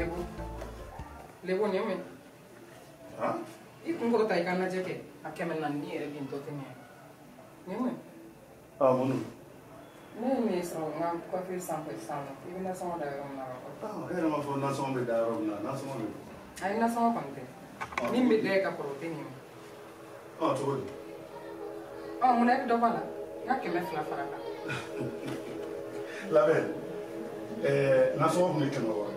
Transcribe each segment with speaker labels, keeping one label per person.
Speaker 1: Lebo. Lebo nin ye mun ye? I kun kɔrɔta i ka lajɛ kɛ. A 400 ni yɛrɛ bintɔ tɛ nin ye. Nin ye mun ye?
Speaker 2: Ah, mun don?
Speaker 1: Ne ye nin sɔrɔ n ka coiffure sanfɛ sisan nɔ. I bɛ nasɔngɔ da yɔrɔ min na ka kɔrɔ.
Speaker 2: E yɛrɛ m'a fɔ nasɔngɔ bɛ da yɔrɔ min na, nasɔngɔ de don.
Speaker 1: Ayi, nasɔngɔ kɔni tɛ. Min bɛ da e ka kɔrɔ o tɛ nin ye.
Speaker 2: Cogo di?
Speaker 1: Munna e bɛ dɔ bɔ a la? N ka 200 fara a kan.
Speaker 2: Labɛn, nasɔngɔ tun ye 600 ye.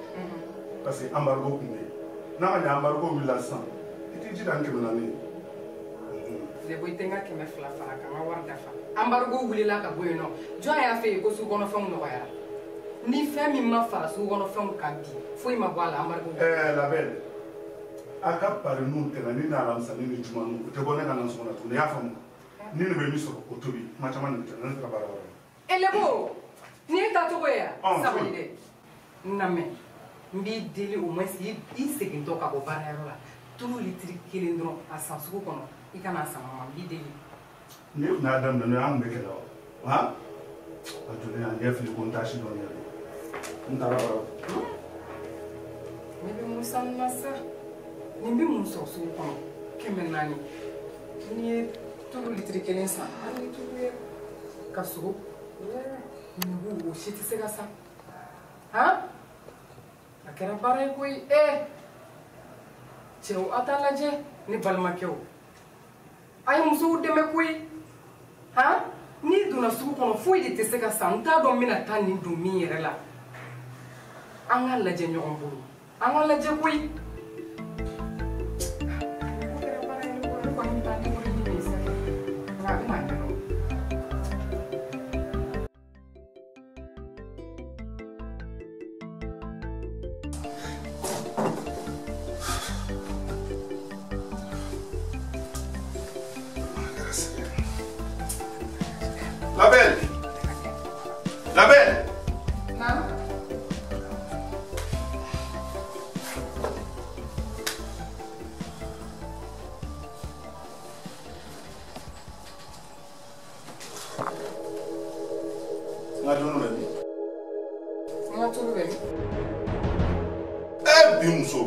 Speaker 2: Parce que embargo tun bɛ yen. N'a ma ɲɛ embargo wulila sisan, i t'i jija ni 400 ye.
Speaker 1: Lebo, i tɛ n ka 200 fara a kan, n ka wari dafa. Embargo wulila ka bɔ yen nɔ. Jɔn y'a fɛ yen ko sugukɔnɔfɛnw nɔgɔyara? Ni fɛn min ma fara sugukɔnɔfɛnw kan bi, foyi ma bɔ a la embargo.
Speaker 2: Labɛn, a ka parinu tɛmɛni ni alamisani ni jumani, o tɛ bɔ ne ka nasɔngɔ la tuguni, i y'a faamu? Ni nin bɛ min sɔrɔ, o tobi. Kuma caman de bɛ kɛ, ne taara baara wɛrɛ la.
Speaker 1: Lebo, nin ye taacogo ye yan? Sabali dɛ. N lamɛn, n b'i deli au moins i segintɔ ka bɔ baarayɔrɔ la, tulu litiri 1 dɔrɔn a san sugu kɔnɔ, i kana a san mama, n b'i deli.
Speaker 2: Ni tun y'a daminɛ n'o ye, an tun bɛ kɛlɛ wa? Han? A joli a ɲɛ fili ko n t'a si dɔn yɛrɛ. N taara baara la.
Speaker 1: Ne bɛ mun san na sa? Nin bɛ mun sɔrɔ sugu kɔnɔ? 400. N'i ye tulu litiri 1 san, hali ni tulu ye ka sogo, nugu o si tɛ se ka san. Han? A kɛra baara ye koyi. Cɛw, aw t'a lajɛ, ne balimakɛw. A ye musow dɛmɛ koyi. Han? N'i donna sugu kɔnɔ, foyi de tɛ se ka san. N t'a dɔn n bɛna taa nin don min yɛrɛ la. An k'a lajɛ ɲɔgɔn bolo. An k'a lajɛ koyi. Ko kɛra baara ye ne bolo, ne kɔni bɛ taa ni wari ɲini sa. Nka a bɛna ɲɛnabɔ.
Speaker 2: La belle! La belle!
Speaker 1: Non?
Speaker 2: Nga dunu bɛ min?
Speaker 1: N ka tulu bɛ min?
Speaker 2: Bi muso,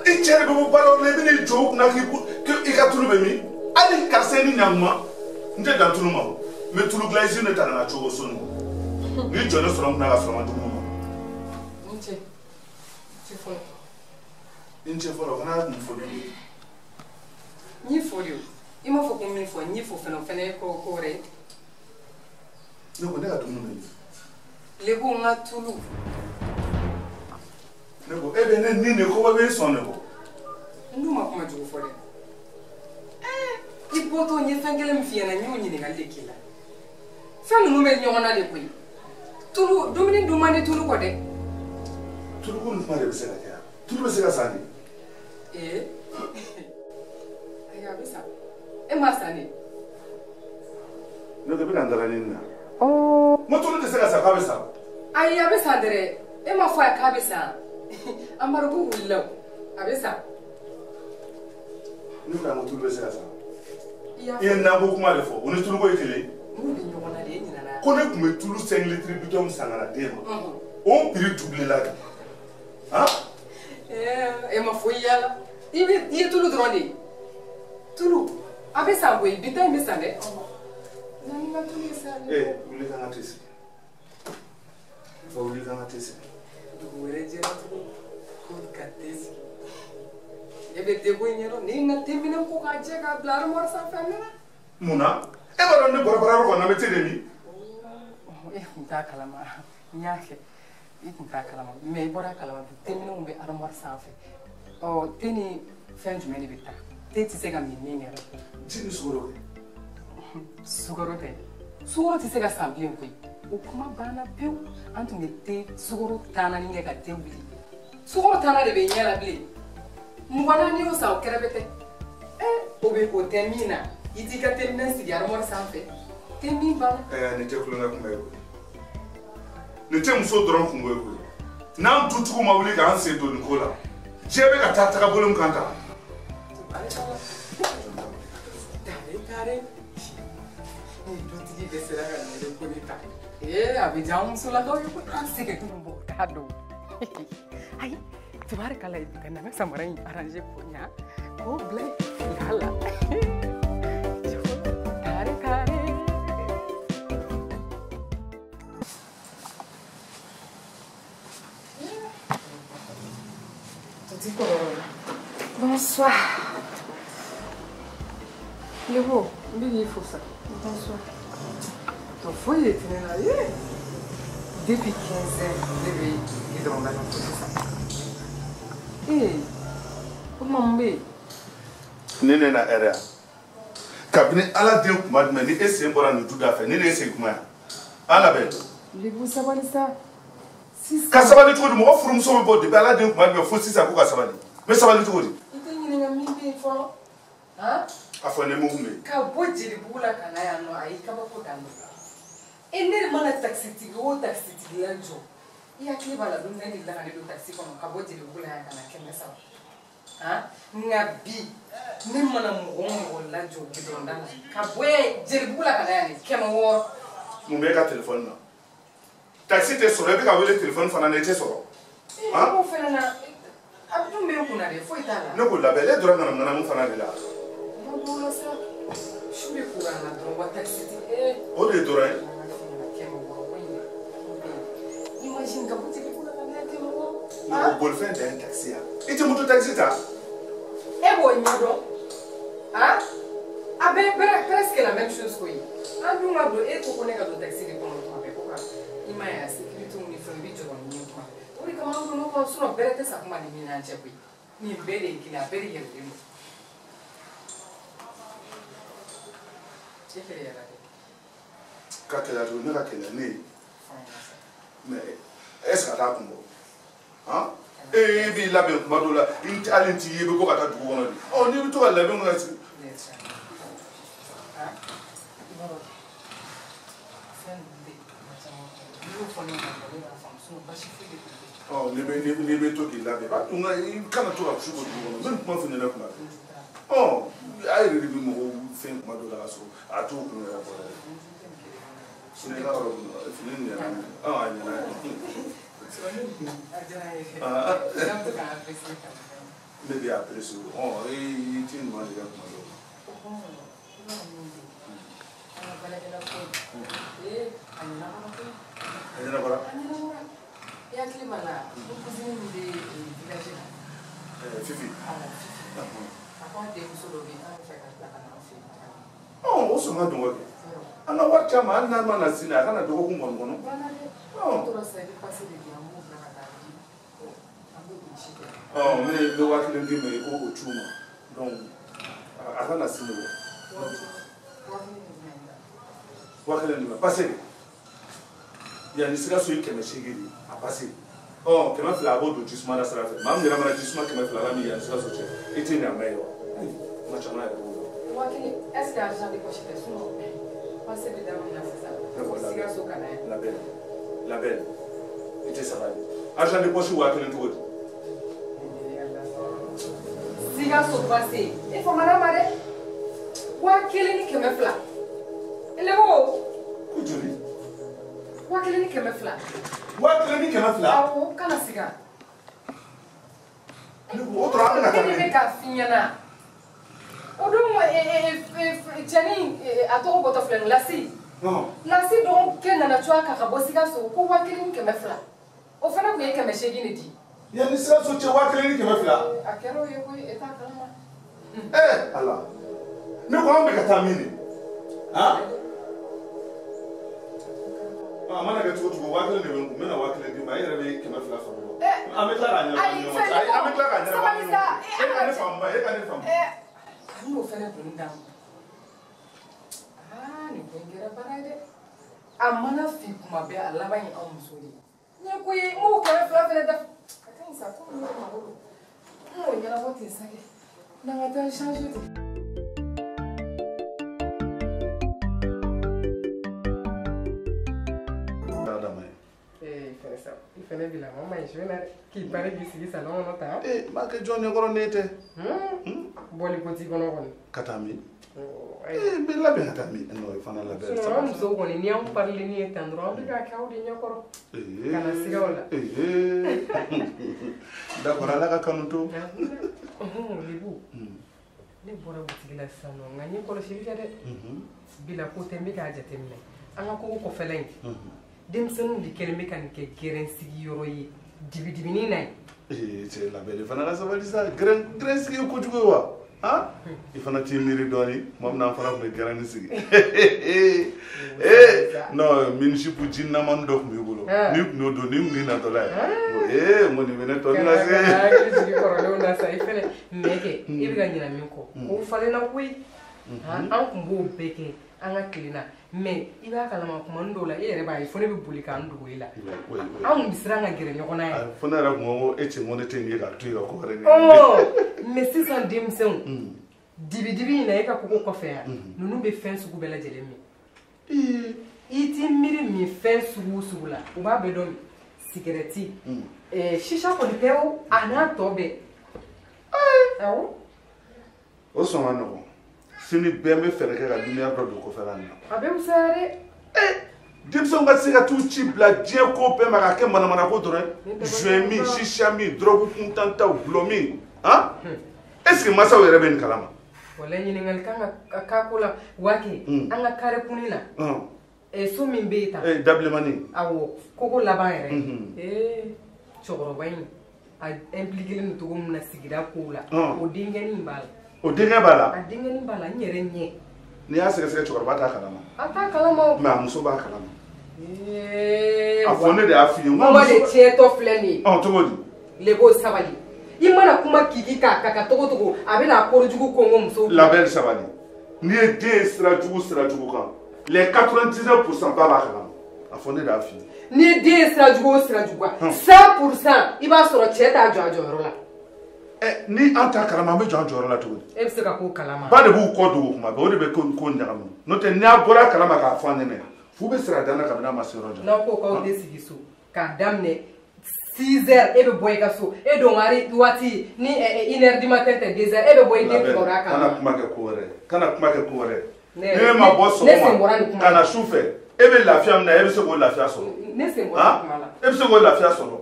Speaker 2: i cɛ de bɛ bɔ baara yɔrɔ la, i bɛ n'i jɔ o kunna k'i ka tulu bɛ min? Hali karisa ni ɲankuma, n tɛ dan tulu ma o. N bɛ tulu dilan izini de ta ka na cogo so nin. N'i jɔ ne sɔrɔ n kunna ka sɔrɔ n ma dumuni ma.
Speaker 1: N ce. N ce fɔlɔ.
Speaker 2: N ce fɔlɔ, kana nin fɔ ne ye.
Speaker 1: N y'i fo de o. I m'a fɔ ko min fɔ, n y'i fo fɛnɛ, o fɛnɛ ye ko wɛrɛ ye.
Speaker 2: Ne ko ne ka dumuni bɛ min?
Speaker 1: Lebo, n ka tulu.
Speaker 2: Ne ko e bɛ ne ni de ko bɛ e sɔn de ko.
Speaker 1: N dun ma kuma jugu fɔ dɛ. I bɔtɔ n ye fɛn kelen min f'i ɲɛna, n y'o ɲininkali de k'i la. Fɛn ninnu bɛ ɲɔgɔn na de koyi. Tulu, dumuni dun man di tulu kɔ dɛ.
Speaker 2: Tulu ko nin kuma de bɛ se ka kɛ yan. Tulu bɛ se ka san de.
Speaker 1: Ayi, a bɛ san. E m'a san de.
Speaker 2: N'o tɛ i bɛ na n dala ɲini na. N ko tulu tɛ se ka san k'a bɛ san.
Speaker 1: Ayi, a bɛ san dɛrɛ. E m'a fɔ a ye k'a bɛ san. Embargo wulila o. A bɛ san.
Speaker 2: Ne ko tulu bɛ se ka san. I ye nako kuma de fɔ, o ni tuluko ye kelen ye.
Speaker 1: N'u bɛ ɲɔgɔn na de, e ɲinɛna.
Speaker 2: Ko ne tun bɛ tulu 5 litres bidon san ka na d'e ma. O prix doublé la de. Han?
Speaker 1: E ma foyi y'a la. I ye tulu dɔrɔn de ye. Tulu, a bɛ san koyi, bi ta in bɛ san dɛ. Na ni ma tulu ye sa.
Speaker 2: Wuli ka n ka te sigi. Wuli ka n ka te sigi.
Speaker 1: Dugu wɛrɛ jɛra tugun, ko ka te sigi. E bɛ te ko in ɲɛdɔn, ne ye n ka te minɛ ko k'a jɛ k'a bila armoire sanfɛ a mɛnna.
Speaker 2: Mun na? E b'a dɔn ne bɔra baarayɔrɔ kɔnɔ, an bɛ te de min.
Speaker 1: E tun t'a kalama, n y'a kɛ. I tun t'a kalama, mais i bɔra a kalama bi, te minɛnw bɛ armoire sanfɛ. Te ni fɛn jumɛn de bɛ taa? Te tɛ se ka min min yɛrɛ kɔ.
Speaker 2: Ji ni sukaro kɛ.
Speaker 1: Sukaro tɛ. Sukaro tɛ se ka san bilen koyi. O kuma banna pewu. An tun bɛ te sukaro tannanin kɛ ka te wuli. Sukaro tanna de bɛ ɲɛ la bilen. 24 y'o san, o kɛrɛfɛ tɛ. O bɛ o tɛ min na, i t'i ka te minɛn sigi armoire sanfɛ. Te min banna.
Speaker 2: Nin tɛ kulonkɛ kuma ye koyi. Nin tɛ muso dɔrɔn kungo ye koyi. N'an dutigiw ma wuli k'an sen don nin ko la, diɲɛ bɛ ka taa tagabolo min kan tan.
Speaker 1: Tare tare. Ni dutigi dɛsɛra ka nin ko de ta. A bɛ diya an musolakaw ye koyi. An sɛgɛn bɔ t'a dɔn. Ayi, tabarikala i ka na n ka samara in arranger ko ɲa k'o bila yala. Kare kare. Bonsoir. Léo, n bɛ k'i fo sa. Bonsoir. Ton foyi de tɛ ne la ye. Depuis 15 heures, ne bɛ goudron da la fo sisan. Ee, o tuma mun bɛ yen?
Speaker 2: Ne na hɛrɛ yan. Kabini Ala den kuma jumɛn ni e sen bɔra nin du da fɛ, ni ne ye segin kuma yan. An labɛn.
Speaker 1: Lébu sabali sa. Sisan.
Speaker 2: Ka sabali cogo di? Mɔgɔ furumuso bɛ bɔ depuis Ala den kuma jumɛn fo sisan ko ka sabali. N bɛ sabali cogo di?
Speaker 1: I tɛ ɲininka min bɛ yen fɔlɔ. Han?
Speaker 2: A fɔ ne mun bɛ yen?
Speaker 1: Ka bɔ Jelibugu la ka na yan nɔ, a y'i kabako dan dɔ. E ne de mana takisitigi o takisitigi la jɔ. I hakili b'a la don min na e delila ka ne don takisi kɔnɔ ka bɔ Jelibugu la yan ka na 300. Han? Nka bi ne mana mɔgɔ o mɔgɔ lajɔ goudron da la ka bɔ yen Jelibugu la ka na yan 600.
Speaker 2: Mun bɛ e ka telefɔni na? Takisi tɛ sɔrɔ, e bɛ ka wele telefɔni fana na, i tɛ sɔrɔ.
Speaker 1: E b'o fana na, a dun bɛ n kunna dɛ, foyi t'a la.
Speaker 2: Ne ko labɛn, e dɔrɔn ŋanamu fana de la.
Speaker 1: Ma b'o la sa, su bɛ kura n na dɔrɔn wa takisitigi ee.
Speaker 2: O de ye dɔrɔn ye.
Speaker 1: 600 ko in dɛ. Imagine ka bɔ Jelibugu la ka na yan 600.
Speaker 2: Ne ko bolifɛn dan ye takisi ya. I tɛ moto takisi ta?
Speaker 1: E b'o ɲɛdɔn. Han? A bɛɛ presque la même chose koyi. An dun ka don, e ko ko ne ka don takisi de kɔnɔ tuma bɛɛ ko ka i m'a ye a sécurité ni fɛnw i bɛ jɔrɔ ni min kuma. O de kama an donn'o kɔnɔ sinon bɛrɛ tɛ sa kuma ni min n'an cɛ koyi. Nin bɛɛ de ye kelen a bɛɛ de yɛlɛlen don. E keleyara dɛ.
Speaker 2: Ka keleya cogo, ne ka keleya ne ye. Mais est ce que a t'a kun bɔ? Han? E b'i labɛn kuma dɔw la, hali n t'i ye i bɛ bɔ ka taa dugu kɔnɔ de. Ɔ n'i bɛ to ka labɛn ka sigi. Ɔ n'i bɛ to k'i labɛn, ba tun i kana to ka su ko dugu kɔnɔ. N bɛ nin kuma f'i ɲɛna kuma bɛɛ. Ɔ a yɛrɛ de bɛ mɔgɔw fɛn kuma dɔw la ka sɔrɔ a t'o kun yɛrɛ bɔ yɛrɛ. Fini ka yɔrɔ fini ɲɛna. Ɔ a ɲɛna. Ne bɛ apprécier. Ɔ i t'i ɲuman de kɛ kuma dɔw la. A ɲɛnabɔra?
Speaker 1: I hakili b'a la n cousine min bɛ village la.
Speaker 2: Fifi.
Speaker 1: Awɔ Fifi. A ko a denmuso dɔ bɛ yen k'a bɛ fɛ ka bila ka na an fɛ yen.
Speaker 2: Ɔ o sɔn ka dɔgɔ kɛ. An ka wari caman hali n'a ma na sini a kana dɔgɔkun kɔni kɔnɔ.
Speaker 1: Banna dɛ. N tora sisan i bɛ pase de di an b'o bila ka taa di. An b'o ci kɛ.
Speaker 2: Ɔ n bɛ 5000 d'i ma i k'o ci u ma. Donc a ka na sini o.
Speaker 1: 5000
Speaker 2: de d'i ma pase de. Yanni Sikaso ye 800 de ye a pase. Ɔ 200 a b'o don jisuma na sira fɛ. Maa min yɛrɛ mana jisuma 200 la min yanni Sikaso cɛ i tɛ ɲa mɛn ye wa? Kuma caman yɛrɛ b'o dɔn.
Speaker 1: 5000 est ce que argent de poche tɛ sinon pase bɛ daminɛ na sisan. Sikaso ka na yan.
Speaker 2: La belle, la belle, i tɛ sabali. Argent de poche 5000 cogo di?
Speaker 1: Sikaso pase e famana ma dɛ. 1200. Léo.
Speaker 2: Ko joli?
Speaker 1: 1200.
Speaker 2: 1200?
Speaker 1: Awɔ, kana siga.
Speaker 2: Ne ko o tora an bɛna taa
Speaker 1: Ne de bɛ k'a f'i ɲɛna. O don cɛnin a tɔgɔ bɔtɔ filɛ nin Lasi. Lasi dɔgɔkɛ nana cogoya kan ka bɔ Sikaso ko 1200. O fana tun ye 800 de di.
Speaker 2: Yanni Sikaso cɛ 1200?
Speaker 1: A kɛra o ye koyi, e t'a kalama.
Speaker 2: Ɛɛ Ala. Ne ko an bɛ ka taa min de? Han? A mana kɛ cogo cogo 5000 de bɛ n kun, n bɛna 5000 d'i ma, e yɛrɛ bɛ 200 sɔrɔ. An bɛ tila k'a ɲɛnabɔ ni ɲɔgɔn cɛ. Ayi, an bɛ tila k'a ɲɛnabɔ ni ɲɔgɔn cɛ. E ka ne faamu ba, e ka ne faamu.
Speaker 1: A bɛn'o fana doni d'an ma. Aa nin ko in kɛra baara ye dɛ. A mana fi kuma bɛɛ a laban ye anw muso de ye. N ye ko ye, n m'o 200 fana dafa. A ka ɲi sa, komi ne mago don. N m'o ɲɛnabɔ ten sa kɛ. N'an ka taa changer ten. Fɛnɛ sa i fɛnɛ bila mɔgɔ ma ɲi su in na dɛ k'i pari k'i sigi salon kɔnɔ tan.
Speaker 2: N b'a kɛ jɔn ɲɛkɔrɔ n'e tɛ.
Speaker 1: Bɔli ko t'i kɔnɔ kɔni.
Speaker 2: Ka taa min? N bɛ labɛn ka taa min? Non i fana labɛn.
Speaker 1: Sinon an musow kɔni n'i y'anw parili ni ye tan dɔrɔn an bɛ k'a kɛ aw de ɲɛkɔrɔ. Kana siga o la.
Speaker 2: D'accord Ala ka kanu to.
Speaker 1: Lebu. Ne bɔra butigi la sisan nɔ nka n ye kɔlɔsili kɛ dɛ. Bila ko tɛ n bɛ k'a jateminɛ an ka kogo kɔfɛla in. Denmisɛnninw de kɛlen bɛ ka nin kɛ gɛrɛn sigiyɔrɔ ye dibidibinin na ye.
Speaker 2: Cɛ labɛn de fana ka sabali sa gɛrɛn sigi ye kojugu ye wa? Han? I fana t'i miiri dɔɔni tuma min na an fana tun bɛ gɛrɛn sigi. Non minisipu ji namani dɔ tun b'i bolo n'i tun y'o don ni tun y'i natɔla ye. N ko nin bɛ ne tɔ lase.
Speaker 1: Hakili jigin kɔrɔlenw na sa i fɛnɛ mɛ kɛ i bɛ ka ɲinɛ min kɔ o falenna koyi. An tun b'o bɛɛ kɛ an ka tile na mais i b'a kalama kuma dɔw la e yɛrɛ b'a ye fo ne bɛ boli k'an dogo e la. An tun bɛ siran ka gɛrɛ ɲɔgɔn na yɛrɛ.
Speaker 2: Fo ne yɛrɛ tun ko e cɛ ko ne tɛ nin ye k'a to yen ka ko wɛrɛ ɲɛɲini.
Speaker 1: Mais sisan denmisɛnw dibidibi in na e ka kogo kɔfɛ yan ninnu bɛ fɛn sugu bɛɛ lajɛlen min. I t'i miiri min fɛn sugu o sugu la u b'a bɛɛ dɔn min sigɛrɛti sisa kɔni tɛ o a n'a tɔ bɛɛ. Awɔ.
Speaker 2: O sɔn ka nɔgɔn. Sini bɛɛ bɛ fɛɛrɛ kɛ ka lumière dɔ don kɔfɛla nin na.
Speaker 1: A bɛ fisaya dɛ.
Speaker 2: Denmisɛnw ka se ka t'u ci bila diɲɛ ko bɛɛ ma k'a kɛ manamanako dɔrɔn ye. Joint min, shisha min, drogue kuntantaw, gulɔ min, han? Est ce que masaw yɛrɛ bɛ nin kalama?
Speaker 1: Walayi ɲininkali kan ka k'a ko la Wake an ka carré kunni na. So min bɛ yen tan.
Speaker 2: Dabilenmanin.
Speaker 1: Awɔ koko laban yɛrɛ. Cɛkɔrɔba in a impliqué len don cogo min na sigida kow la. O denkɛnin in b'a la.
Speaker 2: O denkɛ b'a la?
Speaker 1: A denkɛnin b'a la n yɛrɛ ɲɛ.
Speaker 2: N'i y'a sɛgɛsɛgɛ cɛkɔrɔba t'a kalama.
Speaker 1: A t'a kalama o.
Speaker 2: Mais a muso b'a kalama. A fɔ ne de y'a f'i ye.
Speaker 1: Kuma de tiɲɛtɔ filɛ nin ye.
Speaker 2: Cogo di?
Speaker 1: Lebo sabali. I mana kuma k'i k'a ka togo togo a bɛna a korojugu kɔngɔ musow.
Speaker 2: Labɛn sabali. N'i ye den ye sira jugu kan les 99% ba b'a kalama. A fɔ ne de y'a f'i ye.
Speaker 1: N'i ye den ye sira jugu o sira jugu kan 100% i b'a sɔrɔ cɛ t'a jɔ a jɔyɔrɔ la.
Speaker 2: Ni an t'a kalama an bɛ jɔ an jɔyɔrɔ la cogo di?
Speaker 1: E bɛ se ka k'o kalama.
Speaker 2: Ba de b'u kɔ dogo kuma bɛɛ o de bɛ ko ɲagami n'o tɛ n'a bɔra kalama k'a fɔ an ɲɛna fu bɛ sira dan na kabini a ma se yɔrɔ jan.
Speaker 1: N'aw ko k'aw tɛ sigi so k'a daminɛ 6 heures e bɛ bɔ i ka so e don waati ni 1 heure du matin tɛ 2 heures e bɛ bɔ i den kibaruya kalama.
Speaker 2: Kana kuma kɛ ko wɛrɛ ye kana kuma kɛ ko wɛrɛ ye. Ne ma bɔ sɔgɔma ka na su fɛ e bɛ lafiya min na e bɛ se k'o lafiya sɔrɔ.
Speaker 1: Ne sen bɔra nin kuma la.
Speaker 2: E bɛ se k'o lafiya sɔrɔ.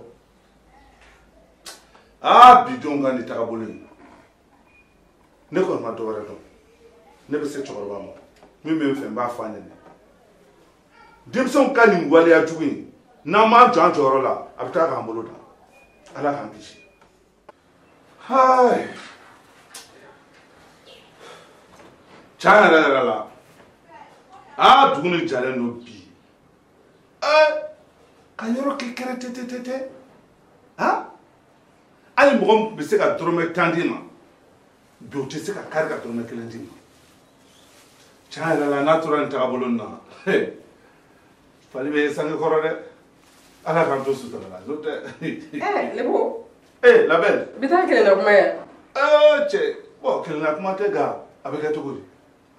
Speaker 2: Bi denw ka nin tagabolo in ne kɔni ma dɔ wɛrɛ dɔn ne bɛ se cɛkɔrɔba ma min bɛ n fɛ n b'a fɔ a ɲɛna denmisɛnw ka nin waleya jugu in n'an m'an jɔ an jɔyɔrɔ la a bɛ taa k'an bolo da Ala k'an kisi. Hayi tiɲɛ yɛrɛ yɛrɛ la dugu nin jalen don bi ka yɔrɔ kɛ kɛrɛtɛtɛtɛ hali mɔgɔ min bɛ se ka dɔrɔmɛ 10 d'i ma bi o tɛ se ka kari ka dɔrɔmɛ 1 d'i ma tiɲɛ yɛrɛ la n'a tora nin tagabolo nin na fali bɛ sange kɔrɔ dɛ Ala k'an to sutura la n'o tɛ.
Speaker 1: Lebo.
Speaker 2: Labɛn.
Speaker 1: Bi taa kelenna kuma ye.
Speaker 2: Cɛ bɔn kelenna kuma tɛ nka a bɛ kɛ cogo di.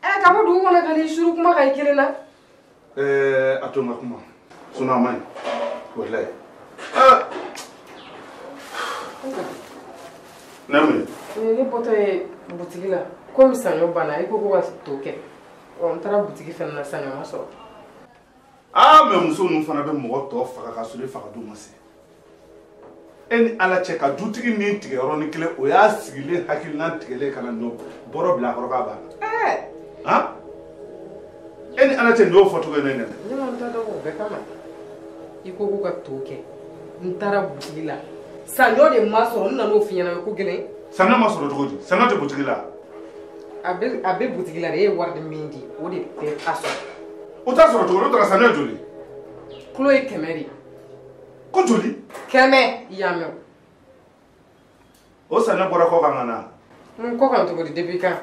Speaker 1: Ka bɔ dugu kɔnɔ ka n'i suru kuma kan i kelen na.
Speaker 2: A to n ka kuma sinon a man ɲi walayi. Ne mun ye?
Speaker 1: Ne bɔtɔ ye butigi la komi saɲɔ banna i ko ko ka to kɛ n taara butigi fɛnɛ na saɲɔ ma sɔrɔ.
Speaker 2: Mais muso ninnu fana bɛ mɔgɔ tɔ faga ka sɔrɔ i faga don ma se. E ni Ala cɛ ka dutigi min tigɛ yɔrɔnin kelen o y'a sigilen hakilina tigɛlen ka na ɲɔ bɔrɔ bila a kɔrɔ k'a banna. E ni Ala cɛ nin y'o fɔcogo ye ne ɲɛna.
Speaker 1: Ne ma n ta dɔn o bɛɛ kama i ko ko ka to kɛ n taara butigi la. Saɲɔ de ma sɔrɔ n nan'o f'i ɲɛna ko gɛlɛn.
Speaker 2: Saɲɔ ma sɔrɔ cogo di? Saɲɔ tɛ butigi la.
Speaker 1: A bɛ butigi la de e ye wari min di o de tɛ a sɔrɔ.
Speaker 2: O t'a sɔrɔ cogo di? O taara saɲɔ joli?
Speaker 1: Kulo ye 100 de ye.
Speaker 2: Ko joli?
Speaker 1: 100 i y'a mɛn o.
Speaker 2: O saɲɔ bɔra kɔ kan ka na.
Speaker 1: N kɔ kan cogo di depuis quand?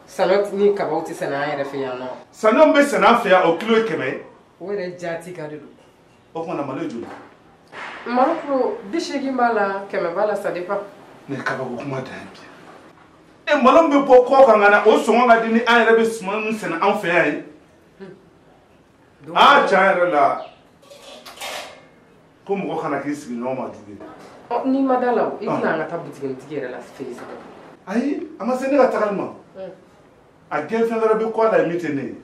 Speaker 1: Saɲɔ ni kabaw tɛ sɛnɛ an yɛrɛ fɛ yan nɔ.
Speaker 2: Saɲɔ min bɛ sɛnɛ an fɛ yan o kilo ye 100 ye.
Speaker 1: O yɛrɛ jaati ka de don.
Speaker 2: O tuma na malo ye joli?
Speaker 1: Malo kilo 80 b'a la 100 b'a la ça dépend.
Speaker 2: Ne kabako kuma dan ye bi. Malo min bɛ bɔ kɔ kan ka na o sɔngɔ ka di ni an yɛrɛ bɛ suman min sɛnɛ an fɛ yan ye. Tiɲɛ yɛrɛ la Ko mɔgɔ kana k'i sigiɲɔgɔn ma jugu ye.
Speaker 1: Ɔ n'i ma da la o, i tɛna an ka taa butigitigi yɛrɛ la fɛ yen sa.
Speaker 2: Ayi, a ma se ne ka tagali ma. A gɛn fɛn wɛrɛ bɛ kɔ a la min tɛ ne ye.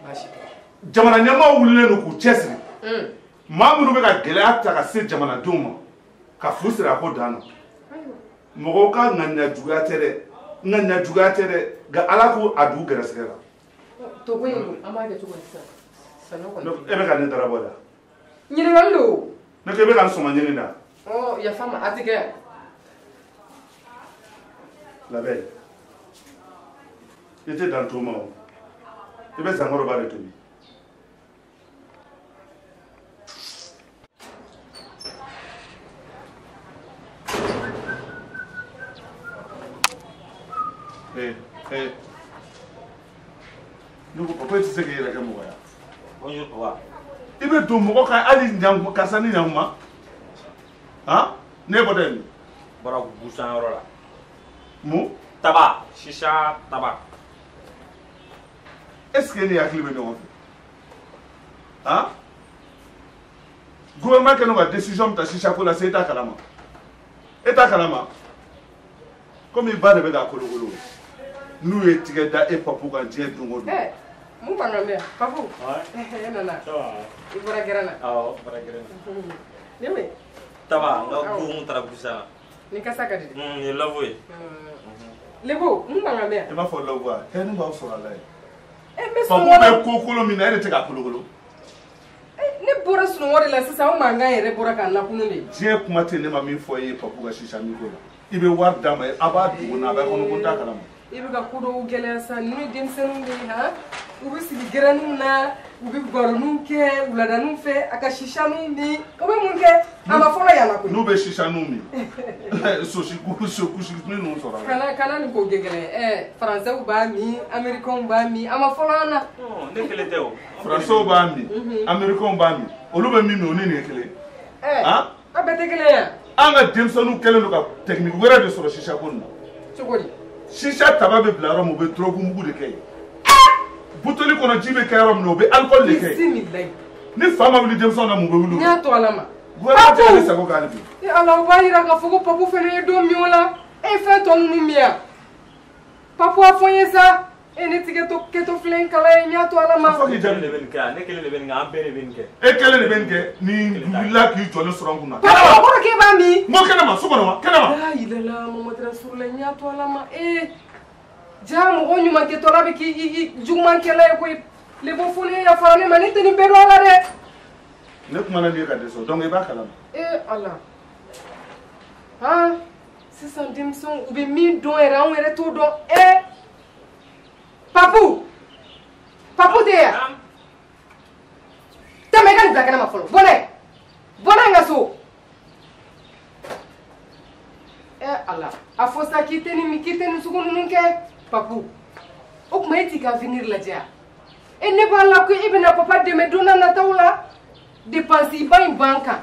Speaker 1: Baasi tɛ.
Speaker 2: Jamana ɲɛmaaw wulilen don k'u cɛsiri. Maa minnu bɛ ka gɛlɛya ta ka se jamanadenw ma, ka fu siri a ko dan na. Mɔgɔw ka ŋaniya juguya tɛ dɛ, ŋaniya juguya tɛ dɛ, nka Ala k'u a dugu gɛrɛsɛgɛ la.
Speaker 1: Togo in dun, an b'a kɛ cogo di sisan? Sanɲɔ kɔni.
Speaker 2: E bɛ ka ne darabɔ da.
Speaker 1: Ɲininkali don.
Speaker 2: Ne ko e bɛ ka n sɔngɔ ɲini da.
Speaker 1: Ɔ yafa ma, a tɛ kɛ.
Speaker 2: Labɛn, i tɛ dan to ma o, i bɛ sankɔrɔba de tobi. Ne ko papa, e tɛ se k'i yɛrɛ kɛ mɔgɔ ye.
Speaker 3: Bonjour papa.
Speaker 2: I bɛ don mɔgɔ kan hali ɲankuma, karisa ni ɲankuma. Han? Ne bɔtɔ ye min?
Speaker 3: Bɔra busan yɔrɔ la.
Speaker 2: Mun?
Speaker 3: Taba, sisa taba.
Speaker 2: Est-ce que ni hakili bɛ ɲɔgɔn fɛ? Han? Gouvernement kɛlen don ka décision min ta sisa ko la, se e t'a kalama. E t'a kalama. Komi i ba de bɛ k'a kolokolo. N'u ye tigɛ da e papu kan diɲɛ don o don.
Speaker 1: Mun mankan bɛ yan? Papu? E nana? I bɔra gɛrɛn na?
Speaker 3: Awɔ, bɔra gɛrɛn na.
Speaker 1: Ne bɛ?
Speaker 3: Taba, n ka bon taara busan na.
Speaker 1: Nin kasa ka di dɛ.
Speaker 3: Nin ye lɔbu ye.
Speaker 1: Lebo, mun mankan bɛ yan?
Speaker 2: I b'a fɔ lɔbu wa? Hɛrɛ b'aw sɔrɔ a la yen.
Speaker 1: E bɛ sunɔgɔ la.
Speaker 2: Papu bɛ ko kolon min na, e de tɛ k'a kolokolo.
Speaker 1: Ne bɔra sunɔgɔ de la sisan, o mankan yɛrɛ bɔra k'a lakunu de.
Speaker 2: Diɲɛ kuma tɛ ne ma min fɔ e ye papu ka sisa min ko la. I bɛ wari d'a ma, a b'a dogo n'a bɛ kɔnɔ ko n t'a kalama.
Speaker 1: I bɛ ka ko dɔw gɛlɛya sa, ninnu ye denmisɛnninw de ye han. U bɛ sigi gɛrɛninw na, u bɛ baroniw kɛ wuladaninw fɛ, a ka sisaninw min. O bɛ mun kɛ? A ma fɔlɔ yan la koyi.
Speaker 2: N'u bɛ sisaninw min, sosi kusi ninnu sɔrɔ a la.
Speaker 1: Kana nin ko gɛlɛn. Faransɛw b'a min, Américains b'a min, a ma fɔlɔ an na.
Speaker 3: Ne kelen tɛ o.
Speaker 2: Faransɛw b'a min, Américains b'a min, olu bɛ min min, o ni nin ye kelen.
Speaker 1: A bɛɛ tɛ kelen ye.
Speaker 2: An ka denmisɛnninw kɛlen don ka technique wɛrɛ de sɔrɔ sisa ko nin na.
Speaker 1: Cogo di?
Speaker 2: Sisa taba bɛ bila yɔrɔ min, u bɛ drogue mugu de kɛ yen. Buteli kɔnɔ ji bɛ kɛ yɔrɔ min na, u bɛ alcool de kɛ yen.
Speaker 1: Bisimilayi.
Speaker 2: Ni fa ma wuli denmisɛnw na, mun bɛ wuli o?
Speaker 1: N y'a to Ala ma.
Speaker 2: Gouvernement tɛ ne sago k'ale bi.
Speaker 1: E Ala, o b'a yira k'a fɔ ko papu fana ye don min o la. E ye fɛn tɔ ninnu min yan. Papu a fɔ n ye sa. E ne tigɛ to kɛtɔ filɛ n kala ye, n y'a to Ala ma.
Speaker 2: A fɔ k'i jaabi.
Speaker 3: Ne kelen de bɛ nin kɛ yan, ne kelen de bɛ nin kɛ, an bɛɛ de bɛ nin kɛ.
Speaker 2: E kelen de bɛ nin kɛ, ni wulila k'i jɔ ne sɔrɔ n kunna.
Speaker 1: Papu, o kɔrɔ k'e b'a min?
Speaker 2: N ko kɛnɛma, so kɔnɔ wa? Kɛnɛma.
Speaker 1: La ilaha Muhammadu Rasulullah, n y'a to Ala ma. Ee, ja mɔgɔ ɲuman kɛtɔla bɛ k'i jugumankɛla ye koyi. Lebo fo ne yafara ne ma, ne tɛ nin bɛɛ dɔn a la dɛ.
Speaker 2: Ne kumana n'i ye ka dɛsɛ, donc i b'a kalama.
Speaker 1: Ee Ala. Han, sisan denmisɛnw u bɛ min dɔn yɛrɛ, anw yɛrɛ t'o dɔn. Ee. Papu! Papu tɛ yan? Tɛmɛ i ka nin bila kɛnɛ ma fɔlɔ. Bɔ n'a ye. Bɔ n'a ye n ka so. Ala, a fɔ sa k'i tɛ nin k'i tɛ nin sugu ninnu kɛ. Papu, o tuma e t'i ka avenir lajɛ wa? E ne b'a la ko e bɛna papa dɛmɛ don n'a nataw la. Dépense ba in b'an kan.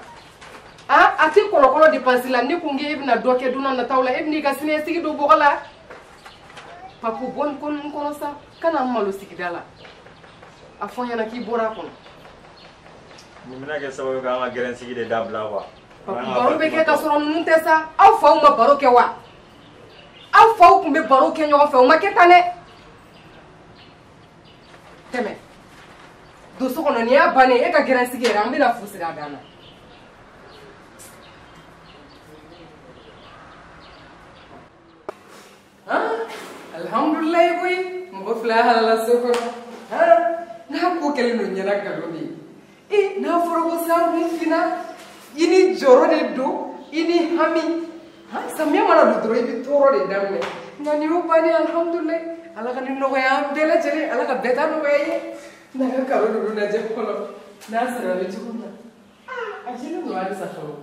Speaker 1: A tɛ kɔlɔkɔlɔ dépense la, ne ko n k'e bɛna dɔ kɛ don n'a nataw la, e bɛn'i ka siniɲɛsigi don bɔgɔ la. Papu, bɔ nin ko ninnu kɔnɔ sa, kana n malo sigida la. A fɔ n ɲɛna k'i bɔra a kɔnɔ.
Speaker 3: Nin bɛna kɛ sababu ye k'an ka gɛrɛnsigi de dabila wa?
Speaker 1: Papu, baro bɛ kɛ ka sɔrɔ ninnu tɛ sa. Aw faw ma baro kɛ wa? Aw faw tun bɛ baro kɛ ɲɔgɔn fɛ, o ma kɛ tan dɛ. Tɛmɛ. Don so kɔnɔ, nin y'a bannen ye, e ka gɛrɛnsigi yɛrɛ, an bɛna fu siri a dan na. Alhamdulilayi koyi, mɔgɔ fila halala so kɔnɔ. N'a ko kɛlen don ɲɛna nkalon de ye. E n'a fɔra ko san kun finna, i ni jɔrɔ de don, i ni hami. Samiya mana don dɔrɔn i bɛ tɔɔrɔ de daminɛ. Nka nin y'o bannen, alhamdulilayi. Ala ka nin nɔgɔya an bɛɛ lajɛlen, Ala ka bɛɛ ta nɔgɔya i ye. N'an ka karo ninnu lajɛ fɔlɔ, n'a sara bɛ cogo min na. A jɛlen don halisa fɔlɔ.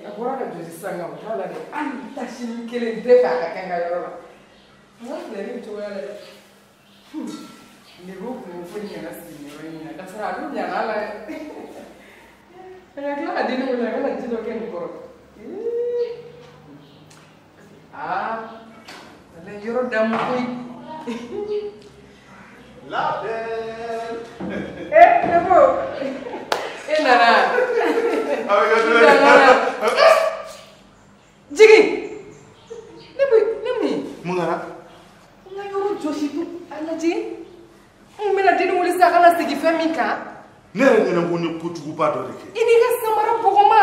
Speaker 1: A bɔra ka joli sisan nka o t'a la dɛ. Hali tasini kelen tɛ fɛ a ka kɛ n ka yɔrɔ la. N ka filɛ ne bɛ cogoya la dɛ. Ne b'o kun fo nin kana sigi nin yɔrɔ in na, k'a sɔrɔ a dun ɲana a la dɛ. A ka tila ka denni wele, a kana ji dɔ kɛ nin kɔrɔ. Aa, walayi yɔrɔ damu koyi.
Speaker 2: La belle.
Speaker 1: Eh, Lebo. E nana.
Speaker 2: A bɛ kɛ tulon ye.
Speaker 1: Jigin. Ne bɛ ne mun ye?
Speaker 2: Mun kɛra?
Speaker 1: N ka yɔrɔ jɔsi to a lajɛ. N bɛna denni wuli sisan a kana segin fɛn min kan.
Speaker 2: Ne yɛrɛ ɲɛna ko n ye kojuguba dɔ de kɛ.
Speaker 1: I n'i ka samara bɔgɔma.